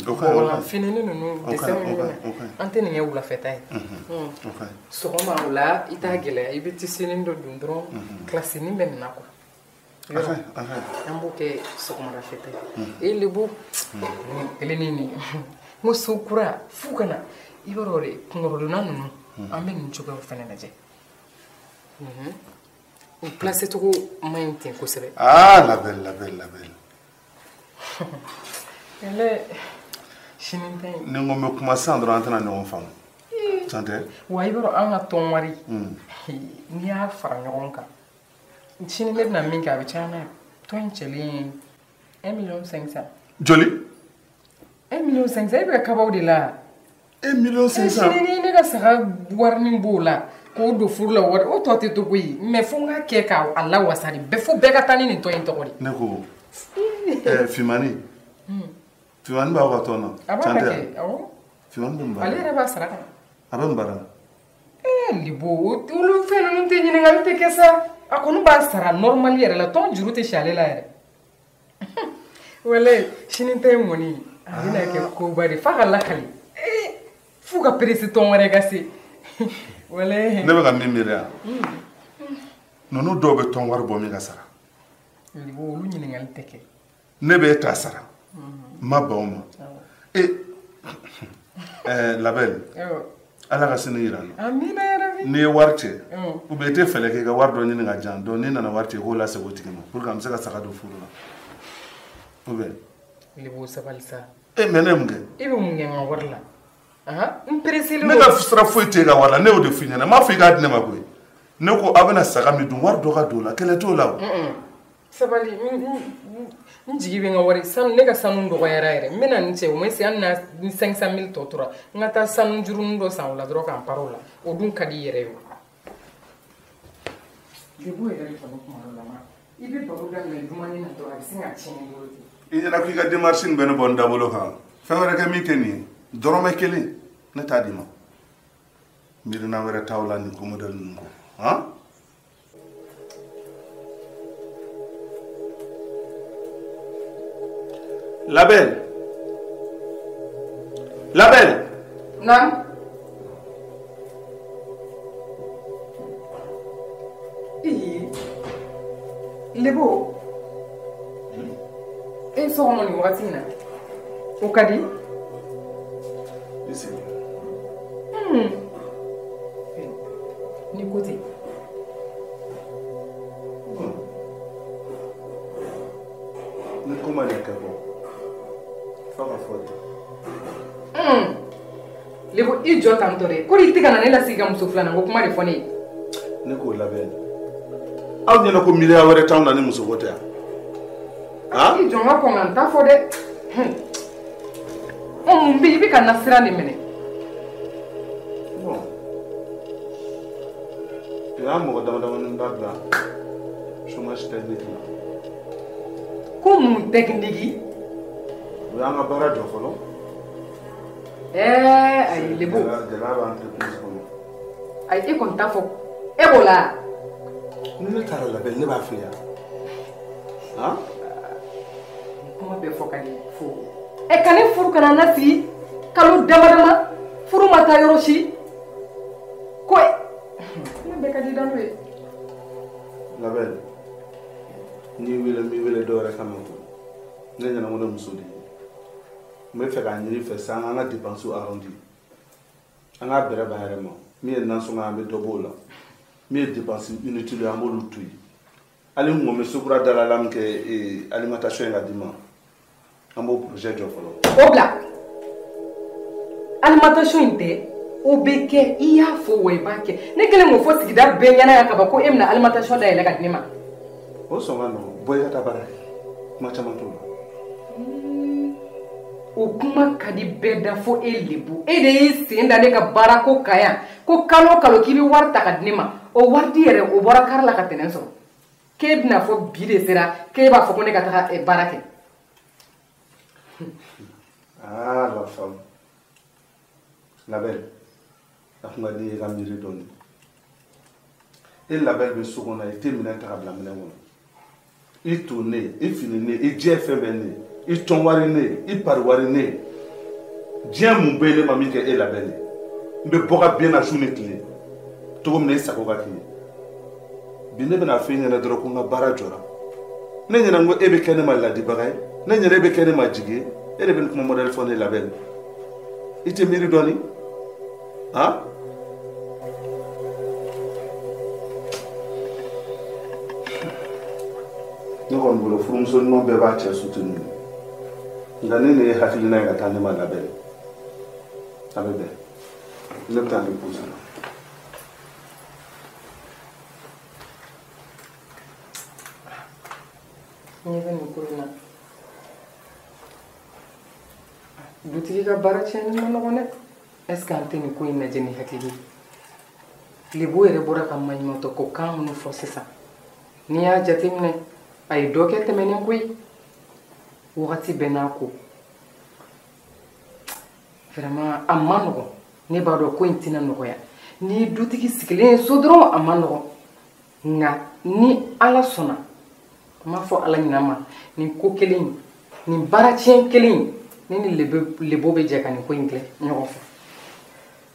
Speaker 2: O ka ɲi, o ka ɲi.
Speaker 1: Fini ninnu dɛsɛ minnu bɛ na, an tɛ nin kɛ wulafɛta ye.
Speaker 2: O ka ɲi.
Speaker 1: Sɔgɔma o la i t'a gɛlɛya, i bɛ tisinin dɔ don dɔrɔn, kilasinin bɛ nin na quoi.
Speaker 2: A ka ɲi, a ka ɲi.
Speaker 1: An b'o kɛ sɔgɔmadafɛta ye. E Lebu, nin kelen ni nin. N ko so kura f'u ka na, i b'a dɔn de kunkɔrɔdonna ninnu an bɛ nin cogoyaw fana lajɛ. U place cogo man ɲi ten kosɛbɛ.
Speaker 2: Ah Labɛn, Labɛn, Labɛn.
Speaker 1: Ɛlɛ sini ta in.
Speaker 2: Ni n ko n bɛ kuma sisan dɔrɔn an tɛna ɲɔgɔn faamu. Tiɲɛ tɛ?
Speaker 1: Wa i b'a dɔn an ka tɔn wari. N'i y'a fara ɲɔgɔn kan, sini ne bɛna min kɛ a bɛ caya n'a ye. Tɔn in cɛlen ye 1 500 000.
Speaker 2: Joli?
Speaker 1: 1 500 000, e bɛ ka kabaw de la.
Speaker 2: 1 500 000.
Speaker 1: Sini ni ne ka saga warinin b'o la k'o don furu la, wari o tɔ tɛ to koyi. Mais fo n ka kɛ k'a lawasa de, bɛɛ fo bɛɛ ka taa ni nin tɔn in tɔgɔ de.
Speaker 2: Ne ko Fimani. Fimani b'aw ka tɔn na.
Speaker 1: A b'a kɛ, awɔ.
Speaker 2: Fimani bɛ mun baara?
Speaker 1: Ale yɛrɛ b'a sara kan.
Speaker 2: A bɛ mun baara la?
Speaker 1: Lebu, olu fɛn ninnu tɛ ɲininkali tɛ kɛ sa. A kɔni b'a sara normal yɛrɛ la, tɔn juru tɛ si ale la yɛrɛ. Walayi sini ta in kɔni a bɛna kɛ koba de f'a ka lakali. F'u ka presse tɔn wɛrɛ ka se. Walayi.
Speaker 2: Ne bɛ ka min miiri yan. Ninnu dɔw bɛ tɔn wari bɔ min ka sara.
Speaker 1: Lebu, olu ɲininkali tɛ kɛ.
Speaker 2: Ne bɛ e ta sara. N ma ban o ma. Labɛn. Ala ka sini yira n na.
Speaker 1: Amina yarabi.
Speaker 2: N'i ye wari cɛ, ou bien i tɛ fɛɛrɛ kɛ i ka wari dɔ ɲini ka jan, donc n'i nana wari cɛ i k'o lasegin o tigi ma pour que an bɛ se ka saga don furu la. Ou bien.
Speaker 1: Lebu sabali sa.
Speaker 2: E mais ne ye mun kɛ?
Speaker 1: E bɛ mun kɛ n ka wari la? N pressé
Speaker 2: Ne ka sira foyi t'e ka wari la, ne y'o de f'i ɲɛna. N m'a fɔ i k'a di ne ma koyi. Ne ko aw bɛna saga min dun, wari dɔ ka don o la, kɛlɛ t'o la o.
Speaker 1: Sabali, n jigi bɛ n ka wari, sanu ne ka sanu dɔgɔyara yɛrɛ. N bɛna nin cɛ, au moins hali n'a ni 500 000 tɔ tora, n ka taa sanu jurunin dɔ san o la dɔrɔn k'an paro o la. O dun ka di i yɛrɛ ye o. Lebu yɛrɛ de kɔni kuma dɔ la ma, i bɛ baro daminɛ dumuni na dɔrɔn a bɛ sin ka tiɲɛ i bolo ten.
Speaker 2: I ɲɛna ko i ka démarche nin bɛ ne bɔ n dabolo kan. Fɛn wɛrɛ kɛ min tɛ nin ye, dɔrɔmɛ kelen ne t'a d'i ma. Miirina wɛrɛ t'aw la nin ko modèle ninnu kɔ. Han? Labɛn. Labɛn.
Speaker 1: Naam. Lebo e so kɔnɔ nin wagati in na o ka di?
Speaker 2: I sigi.
Speaker 1: Ni ko tɛ.
Speaker 2: Ni ko ma ɲɛ kɛ bɔ f'a ka fɔ de.
Speaker 1: Lebo i jɔ tan tɔ dɛ, ko i tɛ ka na ne lasigi ka muso filanan ko kuma de fɔ ne ye.
Speaker 2: Ne k'o labɛn. Aw ɲɛna ko miiriya wɛrɛ t'anw na ni musoko tɛ yan.
Speaker 1: I jɔ n ka kɔn ka n ta fɔ dɛ. Ɔ mun bɛ yen, i bɛ ka na sira de minɛ.
Speaker 2: Bon, u y'a mɔgɔ dama damani dabila chômage technique la.
Speaker 1: Ko mun technique?
Speaker 2: U y'an ka baara jɔ fɔlɔ.
Speaker 1: Ayi Lebo.
Speaker 2: Gɛlɛya bɛ entreprise kɔnɔ.
Speaker 1: Ayi e kɔni t'a fɔ e b'o la.
Speaker 2: Ni ne taara labɛn ne b'a f'i ye. Han?
Speaker 1: Kuma bɛɛ fɔ ka di fo. Ɛ ka ne furu ka na n lasigi kalo dama dama furu ma taa yɔrɔ si ko kuma bɛɛ ka di dan n'o ye.
Speaker 2: Labɛn n'i wele n b'i wele dɔ wɛrɛ kama ko ne ɲɛna ko ne muso de ye. N bɛ fɛ k'a ɲini i fɛ sisan an ka dépenses arrondi an k'a bɛrɛ bɛn a yɛrɛ ma min ye nasɔngɔ ye an bɛ dɔ b'o la min ye dépense inutile ye an b'olu to yen hali n kun bɛ sokura dalala min kɛ alimentation ye ka d'i ma an b'o projet jɔ fɔlɔ.
Speaker 1: O bila alimentation in tɛ o bɛ kɛ i y'a fɔ wa i b'a kɛ ne kɛlen k'o fɔ sigida bɛɛ ɲɛna yan ka ban ko e bɛna alimentation dayɛlɛ ka di ne ma.
Speaker 2: O sɔn ka nɔgɔn bɔ i ka taa baara kɛ kuma caman t'o la.
Speaker 1: O kuma ka di bɛɛ da fo e Lebo e de y'i sen da ne ka baarako kan yan ko kalo o kalo k'i bɛ wari ta ka di ne ma o wari di yɛrɛ o bɔra kari la ka tɛnɛn sɔrɔ k'e bɛna fɔ bi de sera k'e b'a fɔ ko ne ka taga baara kɛ.
Speaker 2: Ah la femme Labɛn a kun ka di i ka miiri dɔɔnin e Labɛn bɛ so kɔnɔ i tɛ minɛn ta ka bila minɛn kɔnɔ i to ne i fini ne i jɛ fɛn bɛɛ ne i tɔn wari ne i pari wari ne diɲɛ mun bɛ ne ma min kɛ e Labɛn ye n bɛ bɔ ka ben na su ni tile cogo min na i sago ka k'i ye bi ne bɛna f'e ɲɛna dɔrɔn ko n ka baara jɔra ne ɲɛna n ko e bɛ kɛ ne ma ladibaga ye ne ɲɛna e bɛ kɛ ne ma jigi ye e de bɛ nin kuma modèle fɔ ne Labɛn i tɛ miiri dɔɔnin han. Ne kɔni bolo furumuso ɲuman bɛɛ b'a cɛ soutenir nka ne ye hakilina ye ka taa ne ma Labɛn a bɛ bɛn ne bɛ taa ne pose la.
Speaker 1: Ɲɛ bɛ nin ko in na dutigi ka baara tiɲɛni ma nɔgɔn dɛ est ce que an tɛ nin ko in lajɛ ni hakili ye Lebo yɛrɛ bɔra ka maɲumantɔ ko kan minnu fɔ sisan n'i y'a jateminɛ a ye dɔ kɛ tɛmɛnen koyi wagati bɛɛ n'a ko vraiment a ma nɔgɔn ne b'a dɔn ko in tɛna nɔgɔya ni ye dutigi sigilen ye so dɔrɔn a ma nɔgɔn nka ni Ala sɔnna n b'a fɔ Ala ɲin'a ma nin ko kelen in nin baara tiɲɛ kelen in ne ni Lebo bɛ jɛ ka nin ko in kɛ ɲɔgɔn fɛ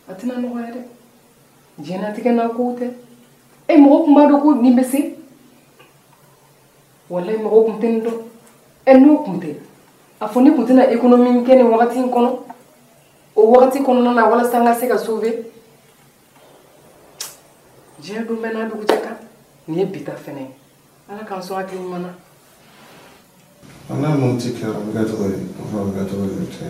Speaker 1: a tɛna nɔgɔya dɛ diɲɛlatigɛ n'a kow tɛ e mɔgɔ kun b'a dɔn ko nin bɛ se walayi mɔgɔw kun tɛ nin dɔn ɛ n'o kun tɛ a fɔ ne kun tɛna économie kɛ nin wagati in kɔnɔ o wagati kɔnɔna na walasa n ka se ka sauver diɲɛ don bɛɛ n'a dugujɛ kan nin ye bi ta fɛnɛ ye Ala k'an sɔn hakili ɲuman na.
Speaker 2: An n'a mun ti kɛ a bɛ kɛ cogo di o fana bɛ kɛ cogo di o tɛ.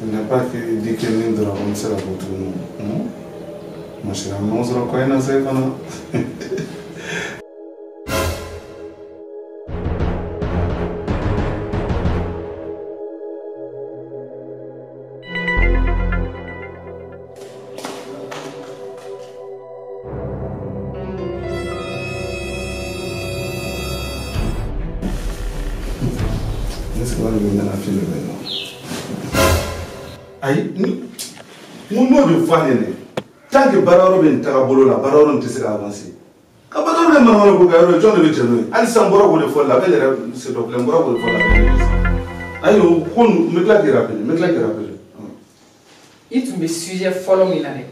Speaker 2: Il n'est pas que di kelen dɔrɔn ko n tɛ se ka bɔ tuguni ma se ka ɲɔgɔn sɔrɔ kɔ in na se fana. Ne saba de bɛ nana fili bɛ nɔ. Ayi n n'o de fɔ a ɲɛna tant que baara yɔrɔ bɛ nin taga bolo la baara yɔrɔ in tɛ se ka avancer Ka batɔ kɛ manamana ko kɛ yɔrɔ jɔn de bɛ jɛn n'o ye? Hali sisan n bɔra k'o de fɔ labɛn yɛrɛ s'il te plaît, n bɔra k'o de fɔ labɛn yɛrɛ sisan. Ayi o ko ninnu, n bɛ tila k'i rappeler, n bɛ tila k'i rappeler.
Speaker 1: I tun bɛ sujet fɔlɔ min na dɛ,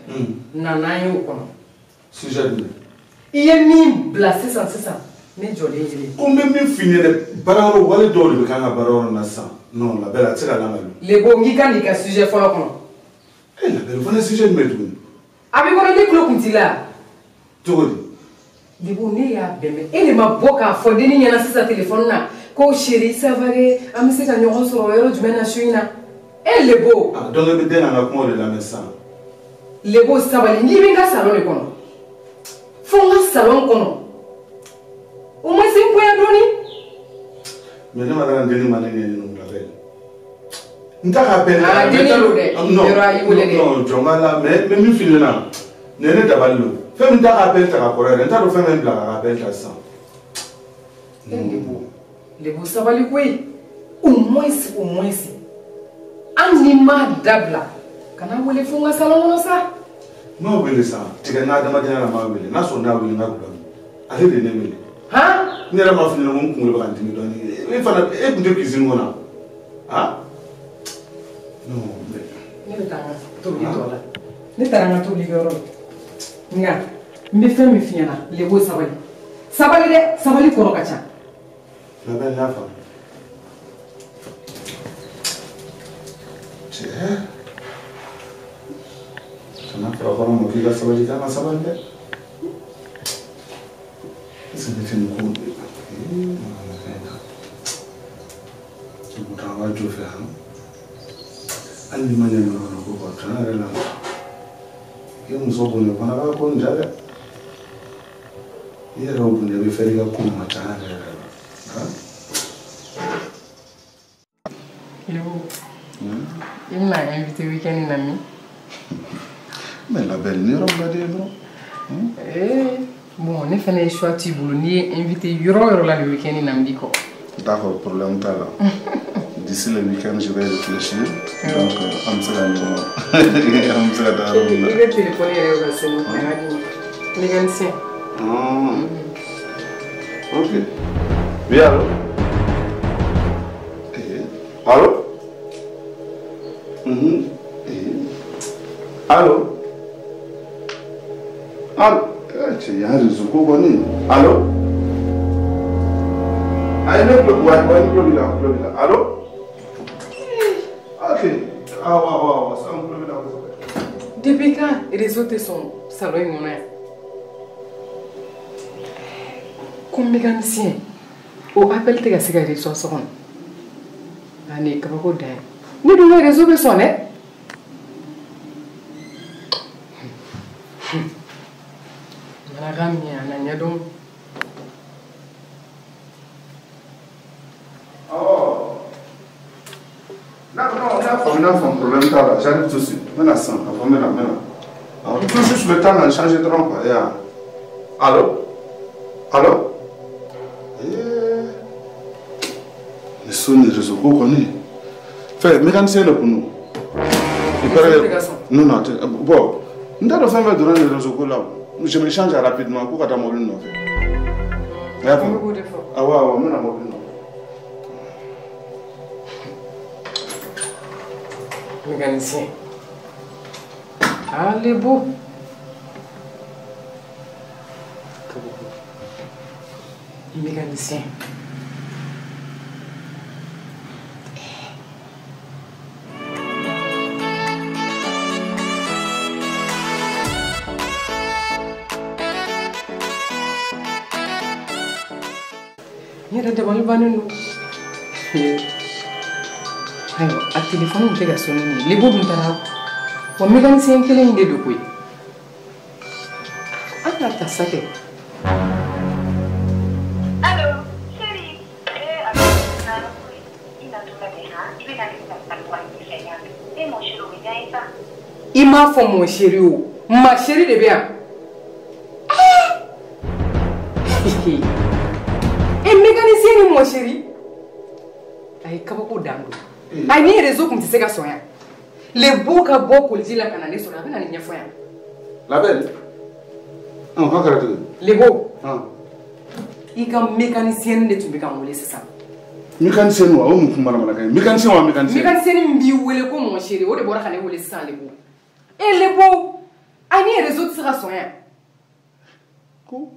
Speaker 1: na n'an ye o kɔnɔ.
Speaker 2: Sujet jumɛn?
Speaker 1: I ye min bila sisan sisan, ne jɔlen yelen.
Speaker 2: Ko n bɛ min f'i ɲɛna, baarayɔrɔ wale dɔw de bɛ k'an ka baarayɔrɔ na sisan. Non, labɛn a tɛ se ka langali.
Speaker 1: Lebo, n k'i ka n'i ka sujet fɔlɔ kɔnɔ.
Speaker 2: Eh labɛn, o fana ye sujet jumɛn tuguni?
Speaker 1: A b'i kɔnɔ ne tulo kun t'i la.
Speaker 2: Cogo di?
Speaker 1: Lebo, ne y'a bɛn mɛn, e de ma bɔ k'a fɔ denni ɲɛna sisan téléphone na ko chéri ça va dɛ, an bɛ se ka ɲɔgɔn sɔrɔ yɔrɔ jumɛn na su in na? E Lebo.
Speaker 2: Ah donc e bɛ den n'an ka kumaw de lamɛn sisan.
Speaker 1: Lebo sabali, n'i bɛ n ka salon de kɔnɔ. Fo n ka salon kɔnɔ. O ma se n bonya dɔɔni.
Speaker 2: Mais ne ma dala denni ma ne ɲɛɲini o la dɛ. N t'a ka bɛn.
Speaker 1: Ah denni don dɛ.
Speaker 2: Non
Speaker 1: yɔrɔ a y'i wele dɛ.
Speaker 2: Non, jɔn b'a la, mais n bɛ min f'i ɲɛna, nin ye ne dabali don. Fɛn min t'a ka appel ta ka kɔrɔ yɛrɛ, n t'a dɔn fɛn min bila k'a ka appel ta sisan.
Speaker 1: E Lebo, Lebo sabali koyi. Au moins, au moins. Hali n'i m'a dabila, kana wele fo n ka salon kɔnɔ sa.
Speaker 2: N m'a wele sa, tigɛ n ka adamadenya la n m'a wele. N'a sɔrɔ n'a wele n ka gulɔ min. Ale de ye ne wele.
Speaker 1: Han?
Speaker 2: Ne yɛrɛ m'a f'i ɲɛna ko n kunkolo bɛ ka n dimi dɔɔni. E fana, e tun tɛ cuisine kɔnɔ? Han? Non, mais.
Speaker 1: Ne bɛ taa n ka tobili tɔ la. Ne taara n ka tobili kɛyɔrɔ la. Nka n bɛ fɛn min f'i ɲɛna, Lebo sabali. Sabali dɛ, sabali kɔrɔ ka ca.
Speaker 2: Labɛn, n y'a faamu. Cɛ. Kana fara kɔrɔ ma k'i ka sabali, k'an ka sabali dɛ. Est-ce que ne tɛ nin ko in ee fɛn na? Pourtant an b'a jo fɛ han. Hali n'i ma ɲɛ yɔrɔ ko kɔ, tiɲɛ yɛrɛ la. I ye muso bonya, o fana b'a ko nin ja dɛ. I yɛrɛ y'o bonya, i bɛ fɛrɛ i ka ko ma tiɲɛ yɛrɛ yɛrɛ la. Han?
Speaker 1: Lebo, i bɛna invité week-end in na min?
Speaker 2: Mais labɛn, ni yɔrɔ min ka di ye dɔrɔn.
Speaker 1: Eh, bon, ne fana ye choix t'i bolo, n'i ye invité yɔrɔ o yɔrɔ la nin week-end in na, n b'i kɔ.
Speaker 2: D'accord, problème t'a la. D'ici le week-end, je vais réfléchir. Donc, an bɛ se ka ɲɔgɔn, an bɛ se ka taa yɔrɔ min na.
Speaker 1: I ka téléphone yɛrɛ bɛ ka sonner, a ka di n ye. Mécanicien.
Speaker 2: Ah. Ok. Oui, allô? Eh, allô? Mhm. Eh. Allô? Allô? Eh, cɛ, yan réseau ko kɔni. Allô? Ayi, ne tulo, wa, wa, n tulo b'i la, n tulo b'i la. Allô? Ok. Awɔ, awɔ, awɔ, sisan n tulo b'i la kosɛbɛ.
Speaker 1: Depuis quand réseau tɛ sɔn salon in kɔnɔ yan? Ko mécanicien, o appel tɛ ka se ka reçoit so kɔnɔ. Ah, nin ye kabako dan ye. Ne dun ka réseau bɛ sɔn dɛ. Mana min ye a na ɲɛdɔn.
Speaker 2: Awɔ. Non, non, n y'a faamu, n y'a faamu, problème t'a la. J'arrive tout de suite. N bɛna sisan, a fɔ n bɛna, n bɛna. Awɔ, tout juste le temps d'en changer dɔrɔn quoi. Ya. Allô? Allô? Eh. Nin so ni réseau ko kɔni. Fɛn, mécanicien de kun don. Il paraît.
Speaker 1: Réseau tɛ ka sɔn.
Speaker 2: Non, non, a tɛ, bon, n t'a dɔn fɛn fɛn donna nin réseau ko la o. Je me change rapidement ko ka taa mobili nɔfɛ. I y'a faamu?
Speaker 1: N bɛ k'o de fɔ.
Speaker 2: Awɔ, awɔ, n bɛna mobili nɔfɛ.
Speaker 1: Mécanicien. Ah, Lebo. Kabako. Mécanicien. N yɛrɛ dabali bannen don. Ayiwa, a téléphone tɛ ka sonner nin ye. Lebo dun taara wa mécanicien kelen in de don koyi. An ka ta sa kɛ.
Speaker 4: Allô, chérie. Eh, a bɛ na koyi. I natɔla de han? I bɛ na ne ta wari fɛ yan. E mon chéri, o bɛ diya n ye sa.
Speaker 1: I m'a fɔ mon chéri o. Ma chérie de bɛ yan. E mécanicien ni mon chéri. A ye kabako dan don. Ayi, ni réseau kun tɛ se ka sɔn yan. Lebo ka bɔ koliji la ka na ne sɔrɔ, a bɛ na nin ɲɛfɔ yan.
Speaker 2: Labɛn. Ɔn, k'a kɛra cogo di?
Speaker 1: Lebo. I ka mécanicien de tun bɛ ka n wele sisan.
Speaker 2: Mécanicien wa o mun kun manamanakan ye? Mécanicien wa mécanicien?
Speaker 1: Mécanicien min b'i wele ko mon chéri, o de bɔra ka ne wele sisan Lebo. E Lebo, a ni réseau tɛ se ka sɔn yan.
Speaker 2: Ko?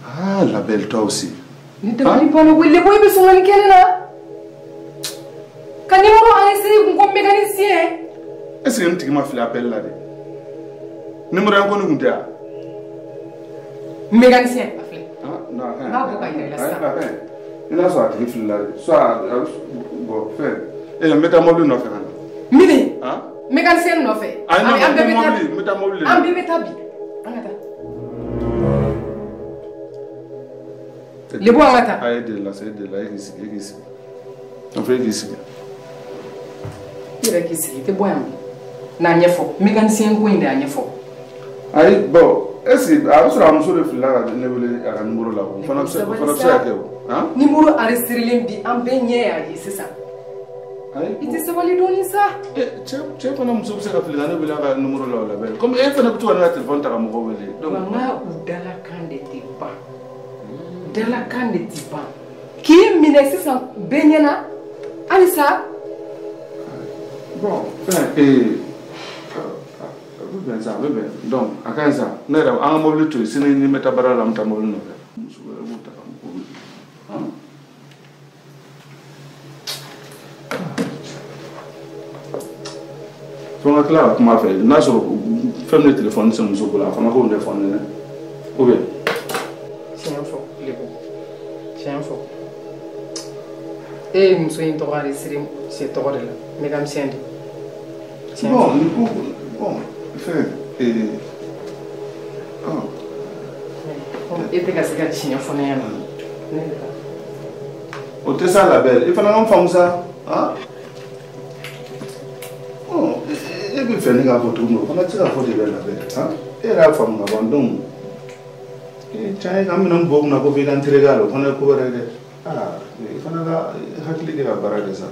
Speaker 2: Ah, la belle, toi aussi.
Speaker 1: Ni dabali banna koyi Lebo, e bɛ sɔn ka nin kɛ ne la? Ka numéro enregistré kun ko mécanicien.
Speaker 2: Est-ce que n tigi ma fili appel la dɛ? Numéro inconnu kun tɛ wa?
Speaker 1: Mécanicien, a filɛ.
Speaker 2: Ah, non, a ka ɲi.
Speaker 1: N b'a bɔ ka yira i la sisan.
Speaker 2: A ka ɲi. I n'a sɔrɔ a tigi filila de. Soit, bon, fɛn. Eh, n bɛ taa mobili nɔfɛ ka na.
Speaker 1: Mini.
Speaker 2: Han?
Speaker 1: Mécanicien nɔfɛ.
Speaker 2: Ayi, non,
Speaker 1: An bɛɛ bɛ taa.
Speaker 2: mobili, n bɛ taa mobili de.
Speaker 1: An bɛɛ bɛ taa bi. An ka taa. Lebo, an ka taa.
Speaker 2: A ye delila sa, e delila, e k'i sigi, e k'i sigi. A fɔ e k'i sigi.
Speaker 1: I yɛrɛ k'i sigi, i tɛ bɔ yan bi. N'a ɲɛfɔ, mécanicien ko in de y'a ɲɛfɔ.
Speaker 2: Ayi, bon, est-ce que a bɛ sɔrɔ a muso de filila ka ne wele a ka numéro la o fana bɛ se, o fana bɛ se ka kɛ o. Han?
Speaker 1: Numéro enregistré bi an bɛɛ ɲɛ y'a ye sisan.
Speaker 2: Ayi.
Speaker 1: I tɛ sabali dɔɔni sa.
Speaker 2: Cɛ fana muso bɛ se ka fili ka ne wele a ka numéro la o la bɛɛ. Comme e fana bɛ to ka ne ka téléphone ta ka mɔgɔw wele. Donc
Speaker 1: Wa n ka u dalakan de tɛ ban. Dalakan de tɛ ban. K'i minɛ sisan bɛɛ ɲɛna halisa.
Speaker 2: Bon, fɛn a bɛ bɛn sa, a bɛ bɛn. Donc a ka ɲi sa. Ne yɛrɛ an ka mobili to yen, sini ni n bɛ taa baara la, n bɛ taa mobili nɔfɛ. Muso wɛrɛ b'u ta ka mɔgɔw wele. Han? Fo n ka tila ka kuma a fɛ, n'a sɔrɔ fɛn min ye téléphone sen muso bolo, a fana k'o ɲɛfɔ ne ɲɛna. Ou bien?
Speaker 1: Tiɲɛ fɔ Lebo, tiɲɛ fɔ. E ye muso in tɔgɔ enregistré cɛ tɔgɔ de la, mécanicien de. Tiɲɛ fɔ.
Speaker 2: Bon, nin ko, bon, fɛn,
Speaker 1: Komi e tɛ ka se ka tiɲɛ fɔ ne ɲɛna. Ne bɛ taa.
Speaker 2: O tɛ sa la belle, i fana ka n faamu sa, han? Bon, e bɛ fɛ ne k'a fɔ cogo min na, o fana tɛ se ka fɔ ten dɛ la belle, han? E yɛrɛ y'a faamu ka ban, donc tiɲɛ ye k'an bɛna n bɔ kunna ko f'i ka n tereke a la, o fana ye ko wɛrɛ ye dɛ. Aa, i fana ka hakili kɛ ka baara kɛ sa.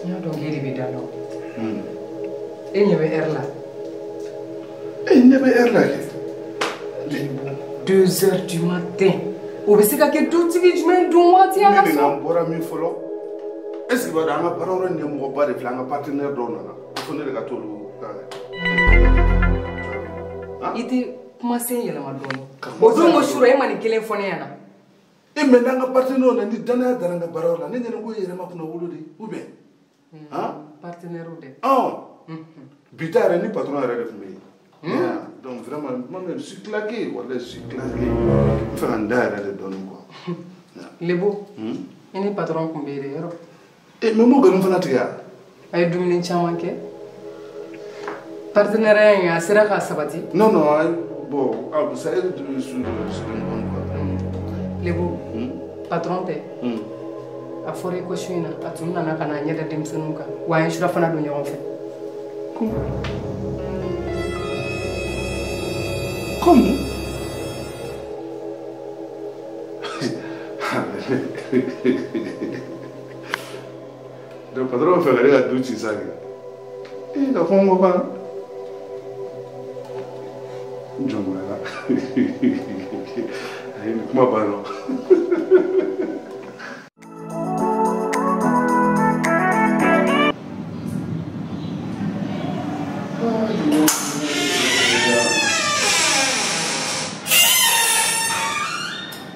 Speaker 1: N y'a dɔn k'e de bɛ da dɔn. E ɲɛ bɛ heure la.
Speaker 2: E ɲɛ bɛ heure la kɛ.
Speaker 1: 2 heures du matin. O bɛ se ka kɛ dutigi jumɛn dun waati a ka
Speaker 2: Ne de
Speaker 1: so?
Speaker 2: n'an bɔra min fɔlɔ. Est ce que i b'a dɔn an ka baara yɔrɔ ɲɛmɔgɔba de filɛ, an ka partenaire dɔw nana. Fo ne de ka t'olu ka.
Speaker 1: I tɛ kumasen yɛlɛma dɔɔni.
Speaker 2: Ka
Speaker 1: O don ko
Speaker 2: kumasen
Speaker 1: sura e ma nin kelen fɔ ne ɲɛna.
Speaker 2: E mais n'an ka partenaire na ni danaya dara an ka baara yɔrɔ la, ne ɲɛna ko e yɛrɛ ma kunna wolo de, ou bien? Han?
Speaker 1: Partenaire dɛ.
Speaker 2: Ɔn. Bi ta yɛrɛ ni patron yɛrɛ de tun bɛ yen. Yeah. Donc vraiment, moi-même, je suis claqué, voilà, je suis claqué. N fɛ ka n da yɛrɛ de dɔɔni quoi.
Speaker 1: Lebo, i ni patron kun bɛ yen dɛ yɔrɔ.
Speaker 2: Eh, mais m'o nkalon fana tigɛ wa?
Speaker 1: A ye dumuni caman kɛ. Partenariat in a sera ka sabati.
Speaker 2: Non, non, ayi, bon, ah, ça est sur une bonne voie.
Speaker 1: Lebo, patron tɛ. A fɔra i ko su in na, a tun nana ka na ɲɛ da denmisɛnninw kan. Wa an ye surafana dun ɲɔgɔn fɛ.
Speaker 2: Comme? Donc patron bɛ fɛ ka ne ka du ci sa kɛ. Eh, ka fɔ n kɔ fana. Jɔngoyara. Ayi, nin kuma banna.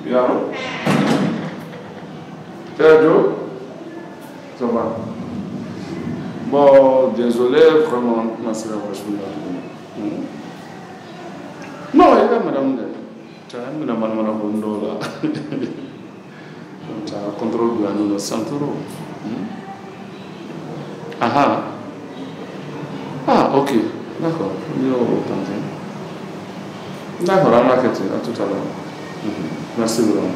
Speaker 2: Bien. Joe, ça va? Bon, désolé, vraiment, ma sœur, je suis là. Non, il y a madame. Tu as mis la madame là. Tu as contrôle de la nous, 100 euros. Ah ah. Ah, ok. D'accord. D'accord, on va à tout à l'heure. Merci vraiment.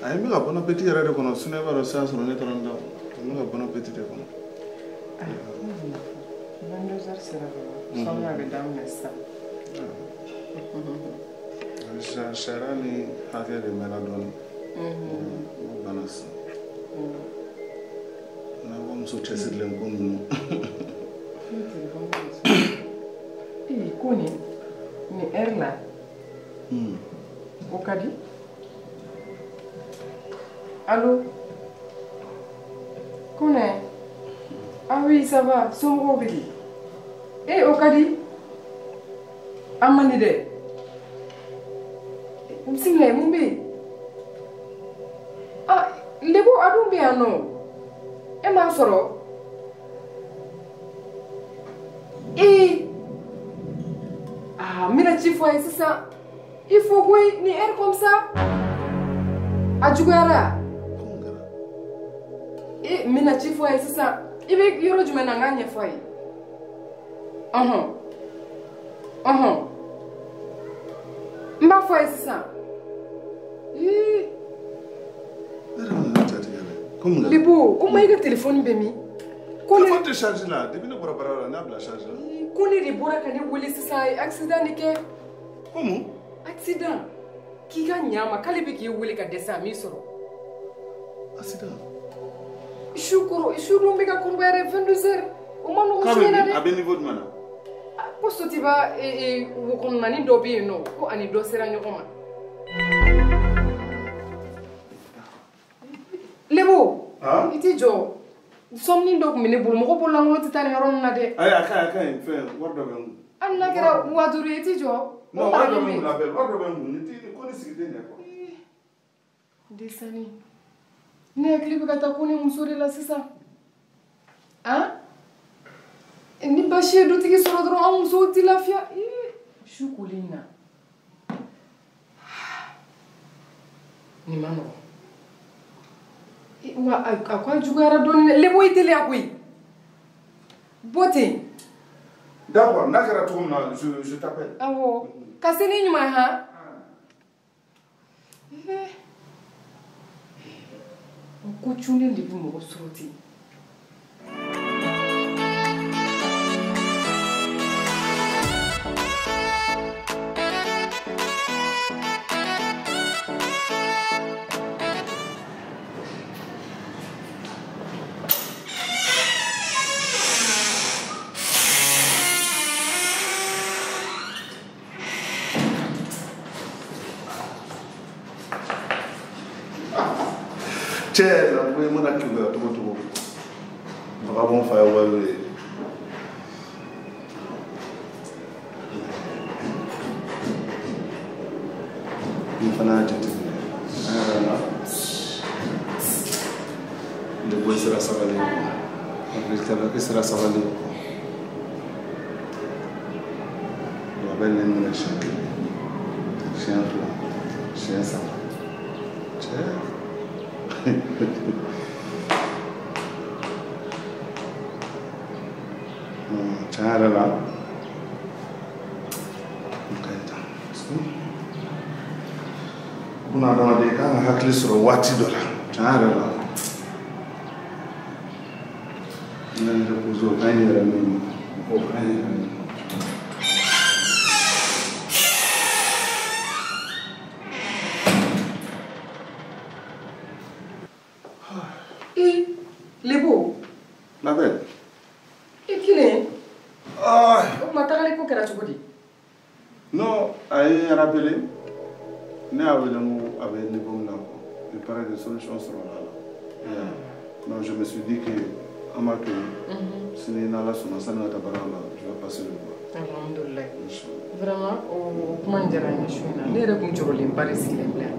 Speaker 2: A ye n bɛ ka bon appétit yɛrɛ de kɔnɔ, sinon i b'a dɔn sisan sɔrɔ ne taara n da. N bɛ ka bon appétit de kɔnɔ.
Speaker 1: 22h sera ka ban. Sɔɔni a bɛ daminɛ sisan.
Speaker 2: Sariya ni hakɛ de mɛnna dɔɔnin. O banna sisan. N'a ko muso cɛsirilen ko ninnu.
Speaker 1: Ee ko nin heure la. O ka di? Allô? Kone? Ah oui, ça va. Somɔgɔw bɛ di? Eh, o ka di? A man di dɛ. Bisimila, mun bɛ yen? Ah, Lebo a dun bɛ yan nɔ. E m'a sɔrɔ? Eh! Ah, n bɛna ci fɔ a ye sisan. Il faut koyi, nin heure comme ça. A juguyara? E n bɛna ci fɔ a ye sisan. I bɛ yɔrɔ jumɛn na n k'a ɲɛfɔ a ye? Ɔhɔn. Ɔhɔn. N b'a fɔ a ye sisan. Ii. Lebo, o ma i ka telefɔni bɛ min?
Speaker 2: Telefɔni tɛ charge la, depuis ne bɔra baara la, ne y'a bila charge la.
Speaker 1: Ko ne de bɔra ka ne wele sisan, a ye accident de kɛ.
Speaker 2: Ko mun?
Speaker 1: Accident. K'i ka ɲa a ma, k'ale bɛ k'i wele ka dɛsɛ a m'i sɔrɔ.
Speaker 2: Accident.
Speaker 1: Su kɔrɔ, su dun bɛ ka kɔrɔbaya dɛ, 22h. O ma nɔgɔn su in na dɛ.
Speaker 2: A bɛ niveau jumɛn na?
Speaker 1: Ko Sotiba wo kɔnɔnanin dɔ bɛ yen nɔ, ko ani dɔ sera ɲɔgɔn ma. Lebo, i t'i jɔ. Sɔmini dɔ tun bɛ ne bolo, mɔgɔ bololankolon tɛ taa nin yɔrɔ ninnu na dɛ.
Speaker 2: Ayi, a ka ɲi, a ka ɲi, fɛn, wari dɔ bɛ n kun.
Speaker 1: Hali n'a kɛra 5000 ye, i t'i jɔ.
Speaker 2: Non, wari dɔ bɛ n kun, labɛn, wari dɔ bɛ n kun, ni ti ko ni sigi tɛ ɲɛ quoi.
Speaker 1: Desani, ne hakili bɛ ka taa ko ne muso de la sisan. Han? Ni basi ye dutigi sɔrɔ dɔrɔn, an musow tɛ lafiya. Su kolen in na. Nin ma nɔgɔn. Wa a ko a juguyara dɔɔnin dɛ. Lebo i teliya koyi. Bɔ ten.
Speaker 2: D'accord, n'a kɛra cogo min na, je t'appelle.
Speaker 1: Awɔ. Ka se ni ɲuman ye han. O ko cunnen de bɛ mɔgɔ sɔrɔ ten.
Speaker 2: Cɛ la ko i mana keguya cogo cogo, vagabond fa ye wayo ye. Ni fana y'a jateminɛ, an yɛrɛ la, Lebo i sera sabali ye quoi. I sera sabali ye quoi. A bɛ ne minɛ siɲɛ kelen, siɲɛ fila, siɲɛ saba. Cɛ. Tiɲɛ yɛrɛ la, o ka ɲi tan. Buna adamaden kan ka hakili sɔrɔ waati dɔ la, tiɲɛ yɛrɛ la. N ka reposer, o ka ɲi yɛrɛ min ma, o ka ɲi yɛrɛ min ma.
Speaker 1: Lebo.
Speaker 2: La belle.
Speaker 1: I kelen. O tuma tagali ko kɛra cogo di?
Speaker 2: Non, a ye rappelé. Ne y'a wele n ko a bɛ niveau min na quoi. Il paraît que solution sɔrɔla a la. Non, je me suis dit que an b'a to yen. Sini n'Ala sɔnna, sani ka taa baara la, je vais passer le voir.
Speaker 1: Alhamdulilayi. Vraiment, o kuma in diyara n ye su in na. Ne yɛrɛ kun jɔrɔlenba de sigilen filɛ.